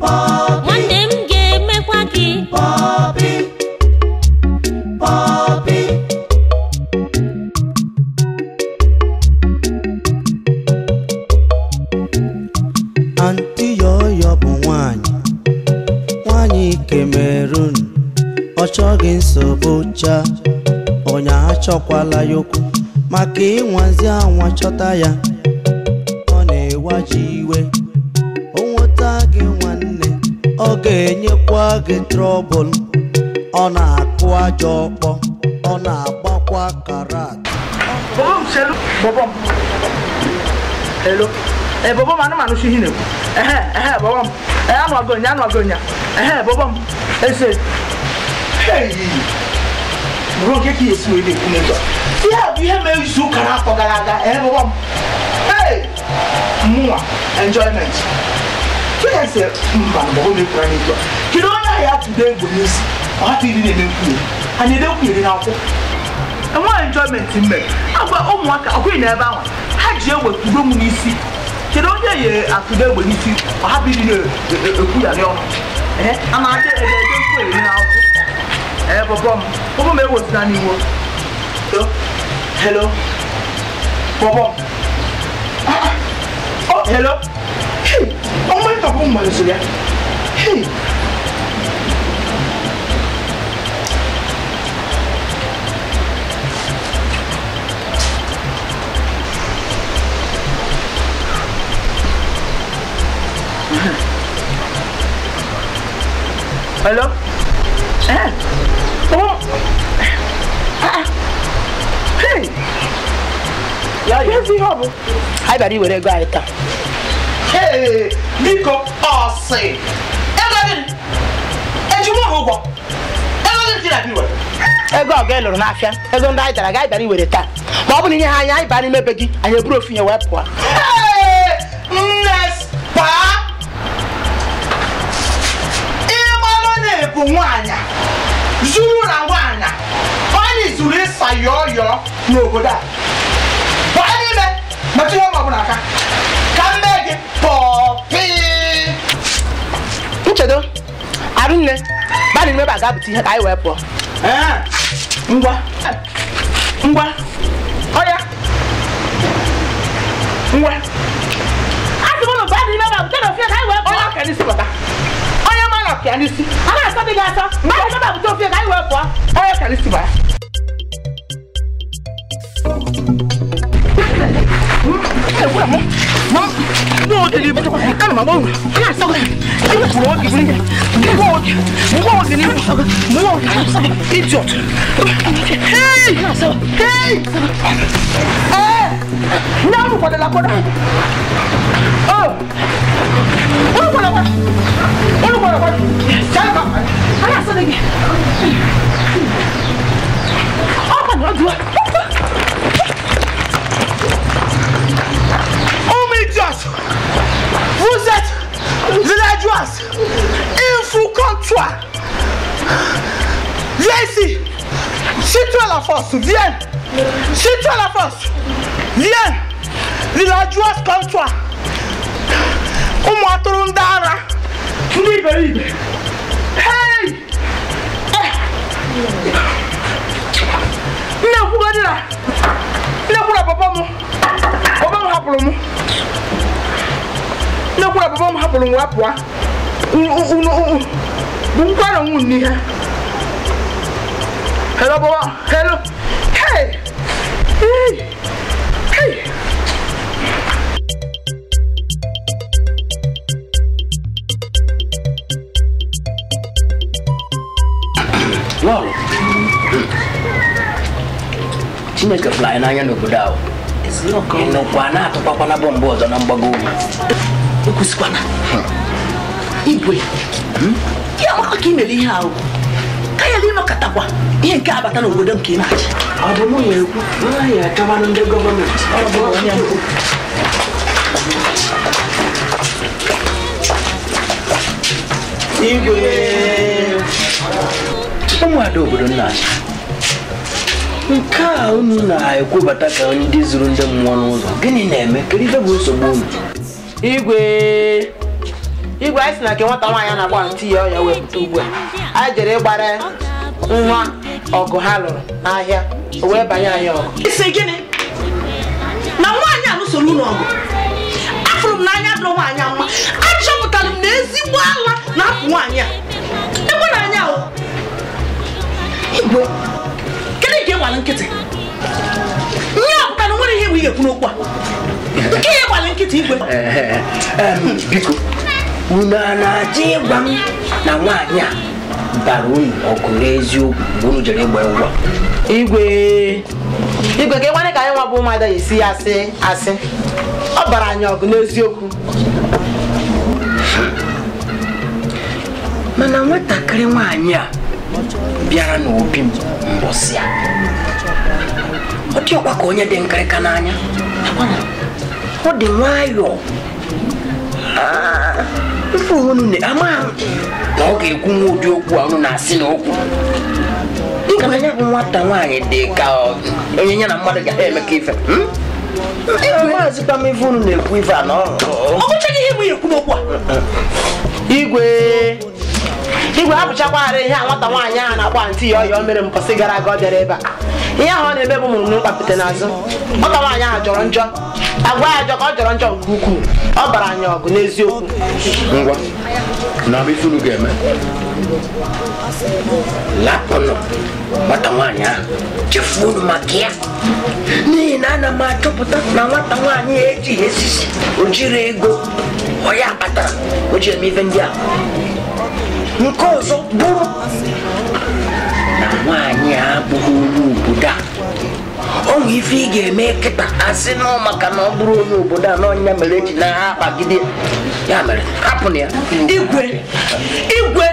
[SPEAKER 13] Bobby. Nwanne m ga-emekwa gị. Bobby. Bobby.
[SPEAKER 7] Aunty Yoyo bụ nwanyị nwanyị Cameroon ọ chọghị nsogbu cha onye achọkwala ya okwu maka ịnwazi anwa chọta ya ọ na-ewaji iwe o nweta gị nwanne ọ ga-enyekwa gị trọbụl ọ na-akụ ajọ ọkpọ ọ na-agbakwa karat.
[SPEAKER 1] Hello. Bobo manu manu si hine. Ehe bobo. Anu agonya anu agonya. Ehe bobo. Ese. Hey. Bro ke ki esu ele ku neto. Ihe bu ihe me izu kara atọ gara aga. Bobo.
[SPEAKER 5] Hey! Mụnwa enjoyment. Chineke mba mgbe ọ na-ekwuru anyị etu a. Kedu onye ahịa atụdo egbe n'isi? Ọ hapụ ịdị na-eme nkwuye. Anyị ede nkwuye dị n'akwụkwọ. Enweghị enjoyment mere. Agwa ụmụaka ọkweghị n'ebe ahụ. Ha ji egbe tụdo m n'isi. Kedu onye yi atụdo egbe n'isi? Ọ hapụ ịdị na-ekwugharị ọnụ. A na-adị ede ede nkwuye dị n'akwụkwọ. Ee, pọpọ m. Pọpọ m ewezụga n'iwu. Hello. Pọpọ m. Oh, hello. Hey, ọmọ ìtọ̀kùn mọ̀ lẹ́sọ̀rọ̀ ya. Hey. Hello? Eh? Oh. Ah. Hey.
[SPEAKER 4] Ya ya ezi ihe ọ bụ. Anyị bịara iwere ego anyị taa.
[SPEAKER 5] Hey, biko ọsị. Ego gịnị? Eji mụ ụgwọ. Ego gịnị ka ị na-abịa iwere?
[SPEAKER 4] Ego ọga ị lụrụ n'afịa, ego ndị anyị dara gị anyị bịara iwere taa. Ma ọ bụ na inye ha anya anyị baa n'ime be gị, anyị eburu ofu ihe wee pụọ.
[SPEAKER 5] Hey, nne paa. Ịmalụ na-ebu nwaanyị zuru na nwaanyị onye zuru ịsa yọọ yọọ n'obodo a. Baa n'ime metụ ihe ọbụla aka ka m mee gị pọpị.
[SPEAKER 4] Nchedo, Arụnne, baa n'ime ebe a ga-abụta ihe ka anyị wee pụọ.
[SPEAKER 5] Ngwa ngwa ọya ngwa
[SPEAKER 4] asị m ụnụ baa n'ime ebe a bute na ofe ka anyị wee pụọ.
[SPEAKER 5] Onye aka n'isi bata. Onye ma na ọka n'isi.
[SPEAKER 4] A na-asọ dị gị asọ. Baa n'ime ebe a bute ofe ka anyị wee pụọ.
[SPEAKER 5] Onye aka n'isi bata.
[SPEAKER 4] Idiot! Hey! Hey! Eh! Now for the lakoda. Oh!
[SPEAKER 5] Vous êtes villageois. Il faut comme toi. Viens ici. Si tu as la force, viens. Si tu as la force, viens. Villageois comme toi. Umuaturundara. Hey! Hello, Baba. Hello. Hey. Hey. Hey.
[SPEAKER 15] Lọlọ. Chineke fly n'anya n'obodo ahụ. Ịnụkwa na-atụkwakwa na bọmbụ ọzọ na mgbago ugwu.
[SPEAKER 1] Ekwesịkwana. Igwe. Ya maka ka ị mere ihe ahụ. Ka ya ịnọkọtakwa ihe nke abata n'obodo nke ị na-achị.
[SPEAKER 15] Ọ bụ mụ ya ekwu. Nwaanyị achọbanụ ndị gọọmenti. Ọ bụ onye ekwu.
[SPEAKER 4] Igwe.
[SPEAKER 15] Ụmụada obodo nna achị. Nke a unu na-ekwubata ka ndị zuru ndị mmụọ n'ụzọ. Gịnị na-eme? Kedu ife bụ nsogbu unu?
[SPEAKER 4] Igwe. Igwe anyị sị na nke nwata nwaanyị a na-agba ntị ya ọya wepụta ugbu a. Anyị jere ịgbara nwa ọgụ ha lụrụ n'ahịa, o wee banye anyị ọgụ.
[SPEAKER 1] Isi gịnị? Na nwaanyị a lụsoro unu ọgụ. Afụrụ m n'anya dụrụ nwaanyị a mma. Achọpụtara m na ezigbo ala na-apụ nwaanyị a. Egbe na anya o. Igwe. Kedu nke ịgbara nkịtị? Nye ọpụtara nwere ihe bụ ihe ekwu n'okwu a. Nke ihe ịgbara nkịtị igwe.
[SPEAKER 15] Biko, unu a na-achọ ịgwa m na nwaanyị a bara unu ọgụ n'eziokwu mgbe unu jere ịgba ụgwọ?
[SPEAKER 4] Igwe. Igwe ka ịnwanne ka anyị nwa bụ ụmụada ya esi ya asị asị. Ọ bara anyị ọgụ n'eziokwu.
[SPEAKER 15] Mana nwatakịrị nwaanyị a bịara n'obi m mbọsị a. Ọ dị ọkwa ka onye dị nkịrịka n'anya.
[SPEAKER 11] Ọ dị nwayọọ. Ife unu ama na ọ ga-ekwu nwa ụdị okwu a unu na-asị na okwu. Dịka anya bụ nwata nwaanyị dị ka onye ya na mmadụ ga-emekọ ife. Maazị Pam ife unu na-ekwu ife a na ọ
[SPEAKER 5] bụchaghị ihe mụ ekwu n'okwu a.
[SPEAKER 4] Igwe Igwe hapụchakwarị ihe a nwata nwaanyị ahụ na-akpọ antị ya ọyọ mere mbọsị gara aga ọ bịara ebe a. Ihe ahụ ọ na-eme bụ mụrụ mkpapụta n'azụ. Nwata nwaanyị ahụ jọrọ njọ. Agwa ya ajọ ka ọ jọrọ njọ nke ukwuu. Ọ bara anyị ọgụ n'eziokwu.
[SPEAKER 11] Ngwa na ife unu ga-eme. Lapụnụ nwata nwaanyị ahụ chefuo unu maka ya. N'ihi na ana m achọpụta na nwata nwaanyị ejighị esisi, o jiri ego ọ ya kpatara o ji eme ife ndị a. Nke ọzọ bụrụ na nwaanyị a abụghị onye obodo a. O nwere ife ị ga-eme kịta asị nọ maka na ọ bụrụ onye obodo a na ọnya mere eji na ha akpagide ya mere hapụnụ ya.
[SPEAKER 5] Igwe Igwe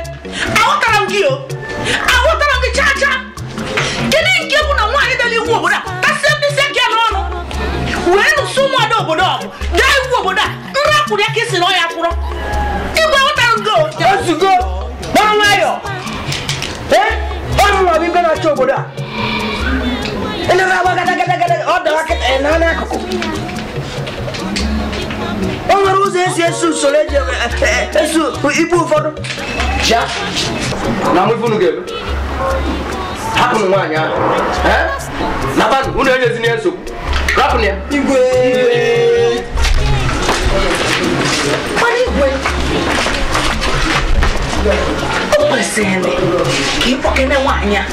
[SPEAKER 5] aghọtara m gị o, aghọtara m gị chaa chaa. Kedu nke bụ na nwaanyị dara iwu obodo a tasịa mkpịsị aka ya n'ọnụ wee nụsụ ụmụada obodo ọgụ daa iwu obodo a nra kwụrụ ya ka esi na ọ ya kwụrọ. Igwe aghọtara m gị o.
[SPEAKER 11] Ozugbo gbara nwayọọ. Ee, ọ mụnwa bụ igwe na-achị obodo a. Ndị na-agba gada gada gada ọ dara kịta na n'akụkụ. O nwere ụzọ esi esi usoro eji esu ibu ụfọdụ. Ja, na mụ ife unu ga-eme. Hapụnụ nwaanyị ahụ. Nabanụ, unu enyezina ya nsogbu. Rapụnụ ya.
[SPEAKER 5] Igwe mana igwe o kwesịrị ka ịkpọkene nwaanyị a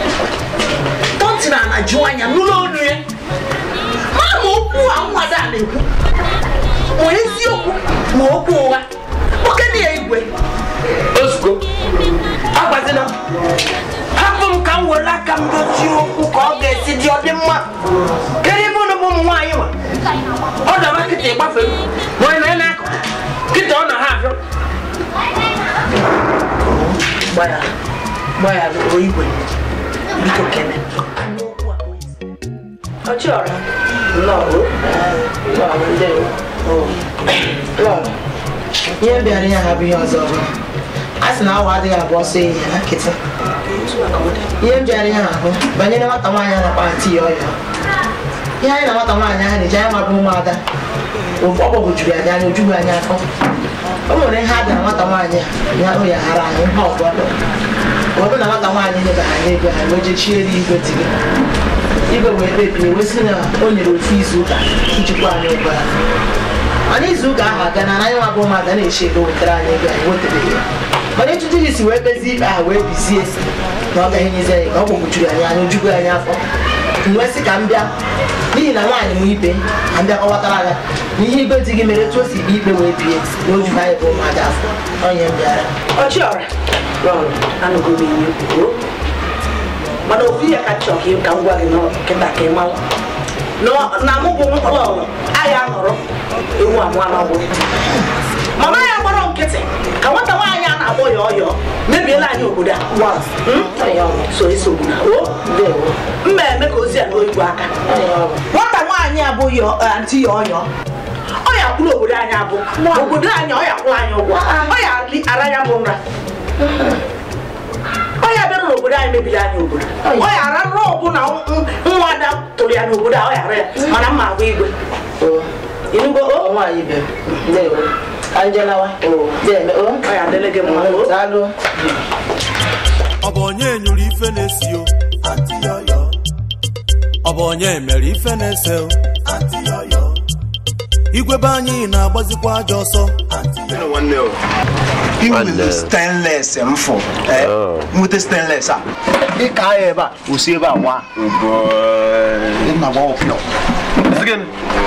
[SPEAKER 5] tọntị na ana jụọ anya n'ụlọ ọnụ ya mana ma okwu a nwada a na-ekwu ma eziokwu ma okwu ụgha. Kpọkene ya igwe.
[SPEAKER 11] Ozugbo agbazina, hapụ m ka m were aka m dozie okwu ka ọ ga-esi dị ọ dị mma. Kedu ebe unu bụ ụmụ nwaanyị nwa? Ọ dara kịta ịgbafe m onye na n'akụkụ kịta ọ na ha afịọ.
[SPEAKER 5] Gbaya igwe biko kene.
[SPEAKER 4] Ọchịọra nnọọ ndewo. Ihe bịara ya ha bụ ihe ọzọ bụ a sị na awa adịghị abụ ọsọ ehihie na nkịtị. Ihe m bịara ya ahụ banyere nwata nwaanyị a na-akpọ antị ya ọyọ. Ihe anyị na nwata nwaanyị ahụ na-eji anya mabụ ụmụada ọ gbagwojuru anyị anya ojughị anyị afọ. O nwere ihe a bịara nwata nwaanyị a ya o ya ghara anyị ihe ọbụla. Ọ bụ na nwata nwaanyị nyebara anyị ego ha wee jechie elu igwe di gị. Igwe wee kpebie wee sị na o nyere ofu izu ụka ijikwa anyị ụgwọ ya. Mana izu ụka ahụ aga na anyị nwa bụ ụmụada na-eche ego wetara anyị ego anyị wetebeghị ya. Mana etu di si wee kpezie ikpe ahụ wee bizie na ọ gaghị enyezi anyị ka ọ gbagwojuru anyị anya ojugwu anyị afọ. M wee sị ka m bịa n'ihi na nwaanyị m ibe ka m bịa kọwatara ya na ihe igwe di gị mere etu o si kpe ikpe wee bie na o jughị anyị bụ ụmụada afọ. Onye m bịara.
[SPEAKER 5] Ọchịọra anụgo m ihe kwuo mana ofu ihe ka chọọ ka m gwa gị kịta ka ị malụ na mụ bụ mkpọrọ agha nọrọ ewu amụọ n'ọgbụ. Mama ya gbara nkịtị ka nwata nwaanyị a na-akpọ ya ọyọ mebiela anyị obodo a. So esogbu na o mma eme ka ozi a n'oyibo aka. Nwata nwaanyị abụghị antị ya ọyọ. Ọ ya kwụrụ obodo anyị abụ obodo anyị ọ ya kwụrụ anyị ụgwọ ọ ya ara ya bụ nra. Ọ ya bịara n'obodo anyị mebiri anyị obodo. Ọ ya ara nrọ ọbụla nwa ada tụrụ ya n'obodo a ọ ya ara ya mana mma agwa igwe. Inugo o
[SPEAKER 4] nwaanyị ibe ndewo. Angela deme o
[SPEAKER 5] ọ ya adịla gị mma o.
[SPEAKER 4] Daalụ.
[SPEAKER 7] Ọ bụ onye nyụrụ ife na-esi o antị yọyọ. Ọ bụ onye mere ife na-ese o antị yọyọ. Igwe be anyị na-agbazikwa ajọ ọsọ.
[SPEAKER 14] Iwere stainless mfụ nweta stainless a ịka ya ebe a osi ebe a nwa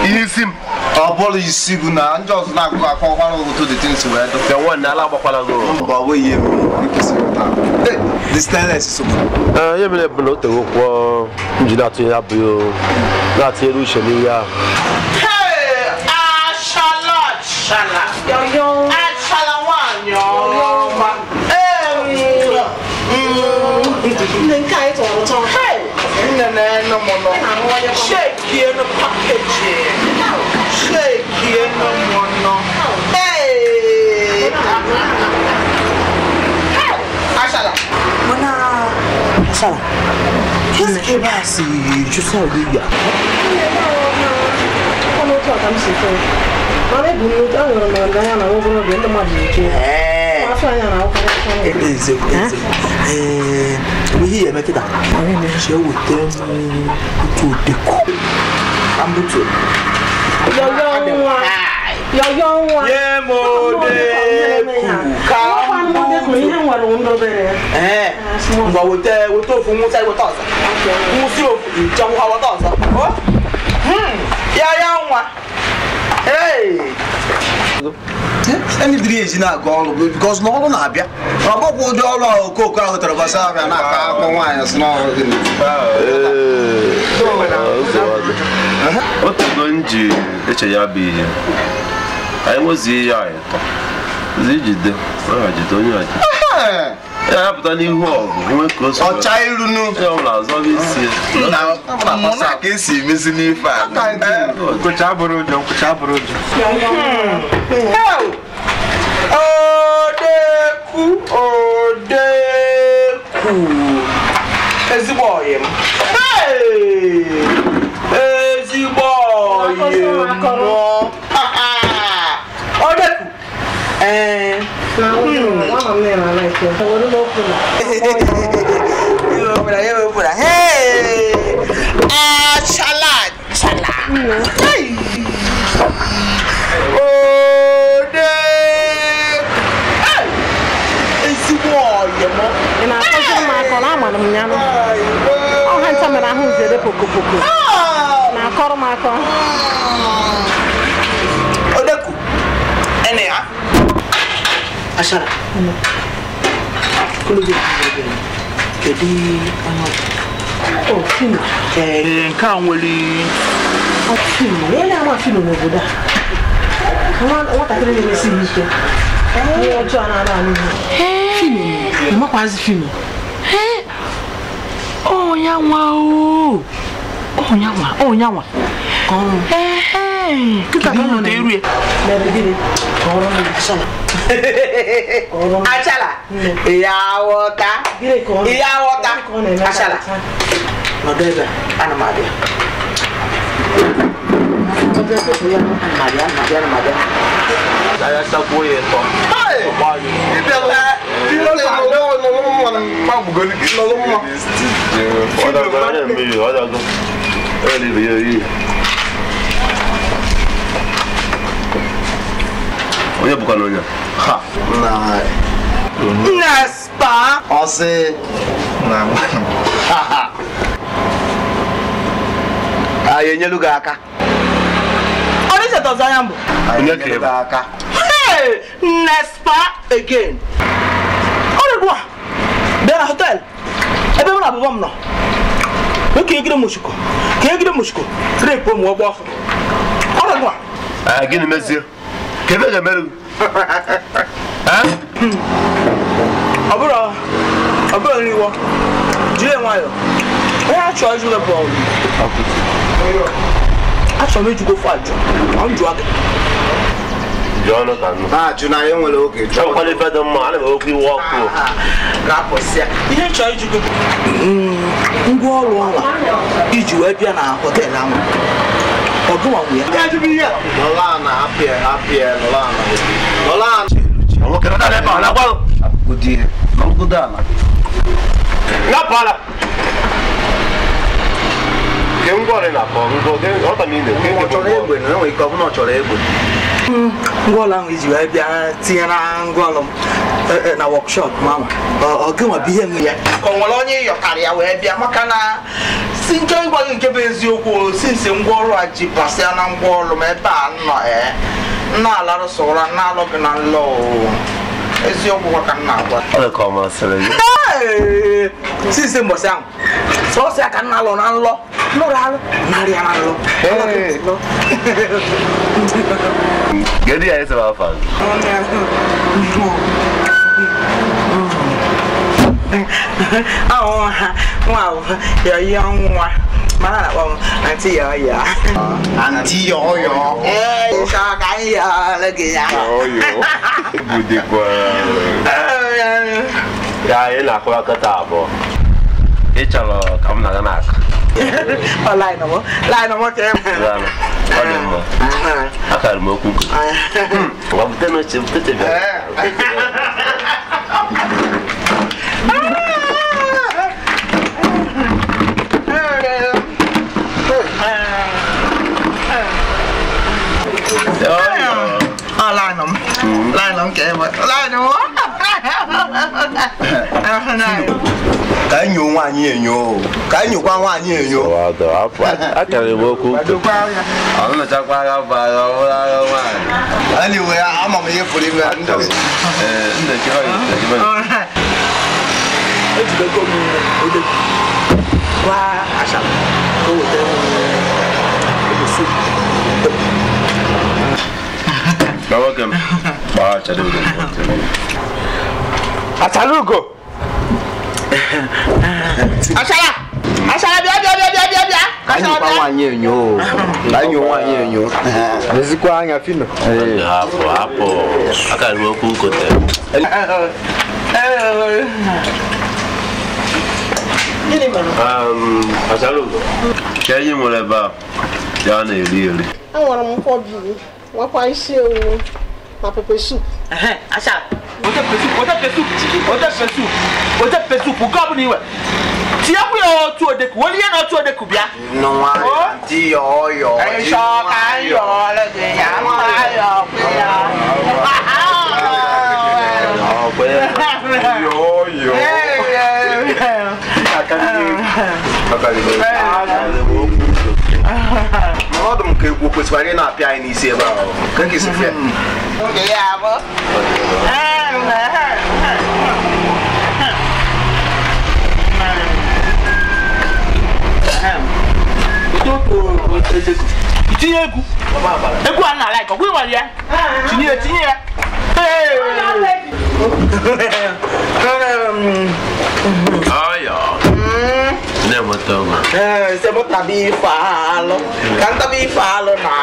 [SPEAKER 10] ihe isi m ọ bụrụ isi gị na ndị ọzọ na-akụ akọkwara ụtụ dị tins wee dụ
[SPEAKER 9] nwanne ala agbakwala gị
[SPEAKER 10] mba ọ bụghị ihe mmiri kwesịrị taa the stainless so
[SPEAKER 9] ihe mere bụ na o tego kwuo m ji na-atụnye abụghị na-atụnyere uche n'ihe ahụ.
[SPEAKER 5] Achala achala achala nwaanyị ọma. Nne nke anyị tọrọ ụtọ. Nne na-enu m nọ. Shake enu packaging. Shake Ihe nọ mmụọ nọ. Hey! Ashala. Mana Ashala. Qu'est-ce que va si je sais où il y a?
[SPEAKER 14] Any days in our goal because no one abia. Ọ bụkwa ụdị ọrụ ahụ okooko ahụ tọrọ basa abịa na-akọ akụkọ nwaanyị sị na ọrụ gị.
[SPEAKER 9] Otugo m ji eche ya bụ ihe. Anyị nwezie ya anyị tọ. Zi jide, onye jide onye jide. Ya pụta n'ihu ọgụ, nwe ka o si.
[SPEAKER 14] Ọcha irunu.
[SPEAKER 9] Ya ọ na-azọ isi.
[SPEAKER 14] Na ka esi emezi n'ife a.
[SPEAKER 8] Nkwụcha abụrụ ụjọ, nkwụcha abụrụ ụjọ.
[SPEAKER 5] Odeku, Odeku. Ezigbo ọyị m. Ezigbo ọyị m. Odeku. Hey! Achala, achala. Hey! Odeku. Ezigbo ọyị m.
[SPEAKER 2] Ị na-akọzi m akọ na amara m ya nụ. Ọ ha ncha mere ahụ zere pokopoko. Na-akọrọ m akọ.
[SPEAKER 5] Odeku. Ene ya. Ashala. Kedu onye ọ bụ? Fino. Nke a nwere Fino. Onye na-ama Fino n'obodo a. Nwatakịrị na-emesi ike. Ihe ọjọọ na-ara anụ.
[SPEAKER 4] Fino. Ịmakwazi Fino. Ọnya nwa o. Ọnya nwa, ọnya nwa. Kịta ka m na-eru ya. Ashala.
[SPEAKER 5] Achala. Ya wọta. Ya wọta. Achala. Nọdụ ebe a, ana m abịa. Ana m abịa, ana m abịa, ana m abịa.
[SPEAKER 9] Anyị sakwuo ya ịtọ. Onye bụkwa na onye?
[SPEAKER 14] Ha!
[SPEAKER 5] Na spa!
[SPEAKER 14] Ọ sị na anyị enyelu gị aka.
[SPEAKER 5] Ọ dị chetọzọ anya mbụ.
[SPEAKER 14] Anyị enyelu gị aka.
[SPEAKER 5] Hey! Na spa again. Ọ dịkwa bịa na họtel ebe m na abụbọ m nọ. Ka egide m oshiko, ka egide m oshiko, repo m ọgbọ ọsọ. Ọ dịkwa.
[SPEAKER 9] Gịnị mezie? Kebe ga-emerụ?
[SPEAKER 5] Ọ bụrụ n'iwọ, jiri nwayọọ. Onye achọ ịjụ bụ ọrụ. Achọrọ m ijikwa ofe ajụ, ọ m jụọ gị.
[SPEAKER 9] Jụọ ọnụ ka nụ.
[SPEAKER 14] Ajụ na anyị nwere oge jụọ.
[SPEAKER 9] Ọ kwala ife dị mma, ana m okwu iwe ọkụ.
[SPEAKER 5] Rapụsịa. Ihe chọrọ ijikwa ngwa ọrụ ọnwa iji wee bịa na họteelụ ahụ. Ọgụnwa nwe ya.
[SPEAKER 14] Nọla ana, apịa, apịa, nọla ana. Nọla ana.
[SPEAKER 9] Nwoke nọ n'ebe a na-agwa
[SPEAKER 14] Ụdị ihe. Nọlụgodo ala.
[SPEAKER 9] Napụ ala. Ke ngwa ọrụ na-akọ, ngwa ọta m ị na-ekwu.
[SPEAKER 14] Ọ chọrọ egbe na enwere ike ọ bụla ọ chọrọ egbe.
[SPEAKER 5] Ngwa ọrụ ahụ iji wee bịa tinye na ngwa ọrụ m na wọkshọp mama. Ọ gịnwa bụ ihe nwe ya. Ka ọ nwere onye ịyọkarị ya wee bịa maka na si nke ịgwa gị nke bụ eziokwu sinsi ngwa ọrụ a ji pasịa na ngwa ọrụ m ebe a nọ na-alarụsa ụra na-alụ gị na nlọ eziokwu kwa ka m na-agwa.
[SPEAKER 9] Ọ dị ka ọ masịrị gị.
[SPEAKER 5] Sinsi mbọsị ahụ sọsọ ya ka m na-alụ na nlọ nụrụ alụ narị ya na nlọ.
[SPEAKER 9] Kedu ya ịsara afa gị?
[SPEAKER 5] Nwa ya nwa
[SPEAKER 1] Mana na-akpọ m Aunty Yọyọ.
[SPEAKER 14] Aunty Yọyọ.
[SPEAKER 1] Ee, ịchọ ka anyị yọọlụ gị ya.
[SPEAKER 9] Yọyọ. Budikwa. Ya anyị na-akụ aka taa abụọ. Ị chọrọ ka m na-aga n'aka.
[SPEAKER 1] Ọ laịnụ m, laịnụ m ka ị
[SPEAKER 9] Ọ dị mma. Akara m okwu. Ngwa bute n'oche, bute bịa.
[SPEAKER 1] Ọ laịnụ m, laịnụ m ka ị bụ, laịnụ m.
[SPEAKER 14] Ka anyị nyoo nwaanyị enyo, ka anyị nyokwa nwaanyị enyo.
[SPEAKER 9] Akara m okwu. Ọ nụchakwa agha bụ agha, ọ bụrụ agha nwaanyị.
[SPEAKER 14] Anyway, ama m ihe pụrụ ime.
[SPEAKER 1] Ejidego m odegwu gwa Ashala ka o wetara m ose.
[SPEAKER 5] Achalugo.
[SPEAKER 1] Ashala! Ashala bịa bịa bịa bịa bịa bịa.
[SPEAKER 14] Ka anyị nyokwa nwaanyị enyo. Ka anyị nyoo nwaanyị enyo.
[SPEAKER 8] Lezikwa anya Fino.
[SPEAKER 9] Hapụ hapụ. Akara m okwu nkote.
[SPEAKER 1] Gịnị mere?
[SPEAKER 9] Achalugo. Ka enyi nwere ebe a ya na-eri eri.
[SPEAKER 16] Enwere m nkwobi, nwekwa isi ewu na pepe soup.
[SPEAKER 5] Ashala, weta pepe soup, weta pepe soup, weta pepe soup, weta pepe soup, nke ọ bụla iwe. Tinyekwu ya otu odeku, were ihe na otu odeku bịa.
[SPEAKER 14] Aunty Yọyọ.
[SPEAKER 1] Ịchọ ka anyị yọọlụ gị ya, mma yọọkwa ya.
[SPEAKER 9] Yọyọ.
[SPEAKER 14] Ọdụ m ka egwu kwesịkwara ị na-apịa anyị n'isi ebe ahụ. Ka nke si fịa.
[SPEAKER 1] Nke ya bụ.
[SPEAKER 5] Tinye egwu. Egwu a na-alaik, ọ bụ ịnwere ya. Tinye ya, tinye ya.
[SPEAKER 9] Ọyọ. Na-enweta ọma.
[SPEAKER 1] Sị m taba ife alụ. Ka m taba ife alụ na.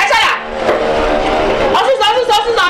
[SPEAKER 5] Ashala! Ọsịsọ, ọsịsọ, ọsịsọ!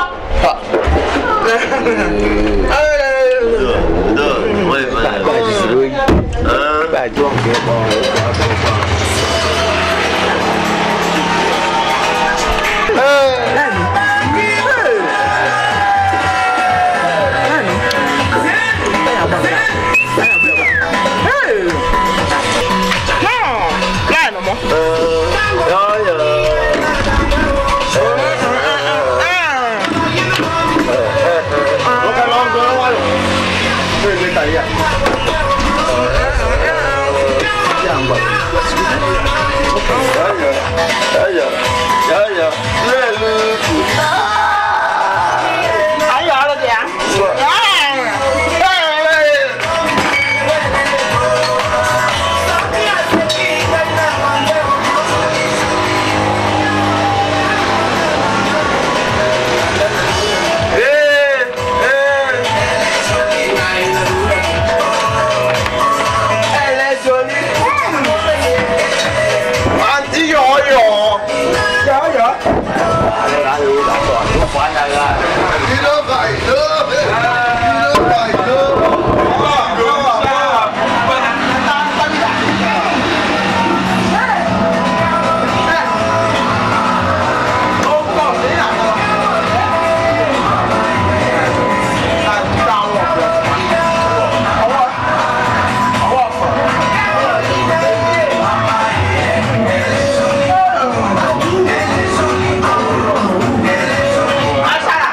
[SPEAKER 1] Ashala!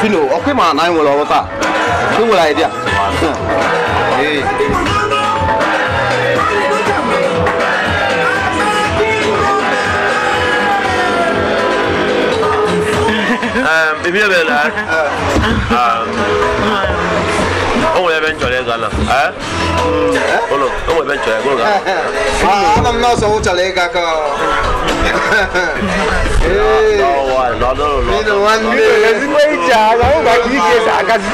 [SPEAKER 10] Fino, ọkwa ịma na anyị nwere ọrụ taa. Ị nwere idea? Ee.
[SPEAKER 9] If you ever o nwere ebe m chọrọ ịga na ụlọ o nwere ebe m chọrọ ịga.
[SPEAKER 14] Ama m nọọsụ ọ chọrọ ịga ka
[SPEAKER 11] ezigbo iche anya ụmụ maka ike esi agazi.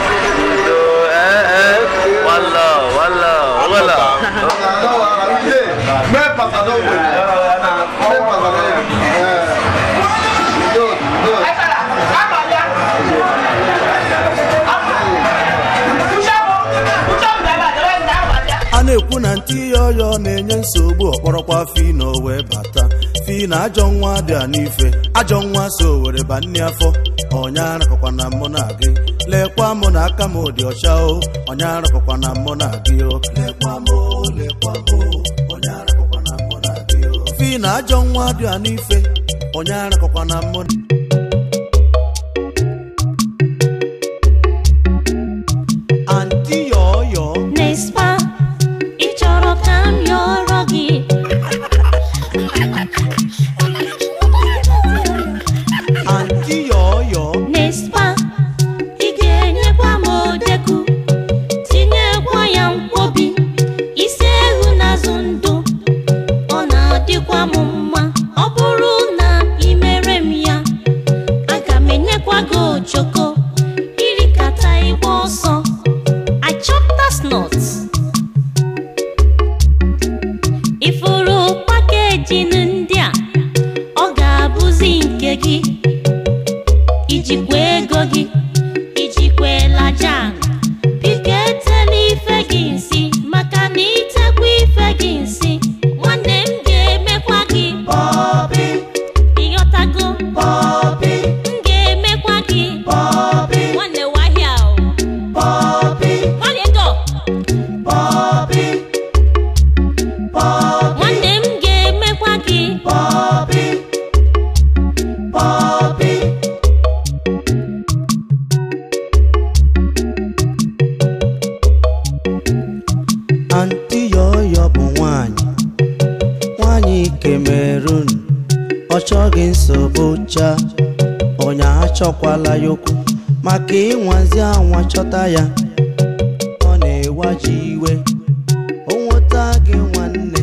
[SPEAKER 7] A na-ekwu na ntị yọyọ na-enye nsogbu ọkpọrọkwa Fino wee bata. Fino ajọ nwa dị a n'ife, ajọ nwa so were ba nne afọ. Ọnya arakọkwa na mụ na gị, lekwa mụ na aka m dị ọcha o. Ọnya arakọkwa na mụ na gị o, lekwa mụ, lekwa mụ, ọnya arakọkwa na mụ na gị o. Fino ajọ nwa dị a n'ife, ọnya arakọkwa na mụ. Aunty yọyọ
[SPEAKER 13] Nespa, ị chọrọ ka m yọrọ gị?
[SPEAKER 7] Aunty yọyọ
[SPEAKER 13] Nespa, ị ga-enyekwa m odeku, tinyekwa ya nkwobi, isi ewu n'azụ ndụ, ọ na-adịkwa m mma. Ọ bụrụ na ị mere m ya, aga m enyekwa gị ojoko, irikata ịgba ọsọ. I chopped that snot. Ifuru pakeji ndị a, ọ ga-abụzi nke gị. Ijikwa ego gị, ijikwa lajan. Biko etela ife gị nsị, maka na itekwa ife gị nsị, nwanne m ga-emekwa gị. Bọbị. Ịghọtago? Bọbị. M ga-emekwa gị. Bọbị. Nwanne wahịa o. Bọbị. Nwanne go. Bọbị. Nwanne m ga-emekwa gị. Bọbị. Bọbị.
[SPEAKER 7] Aunty yọyọ bụ nwanyị, nwanyị Cameroon, ọ chọghị nsogbu cha, onye achọkwala ya okwu, maka ịnwazi anwa chọta ya, ọ na-ewaji iwe, o nweta gị nwanne,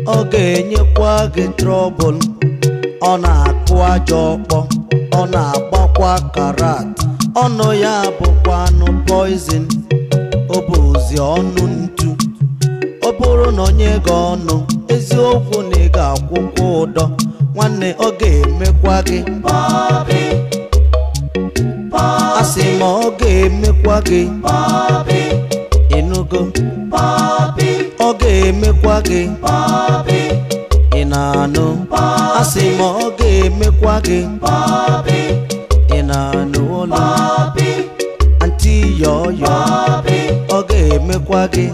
[SPEAKER 7] ọ ga-enyekwa gị trọbụl, ọ na-akụ ajọ ọkpọ, ọ na-agbakwa karat, ọnụ ya bụkwa anụ poizin, ọ bụzi ọnụ ntu. Ọ bụrụ na onye gị ọnụ eziokwu na ị ga-akwụkwọ ụdọ, nwanne ọ ga-emekwa gị. Asị ma ọ ga-emekwa gị. Ịnụgo? Ọ ga-emekwa gị. Ị na-anụ? Asị ma ọ ga-emekwa gị. Ị na-anụ ụlọ? Aunty yọyọ, ọ ga-emekwa gị.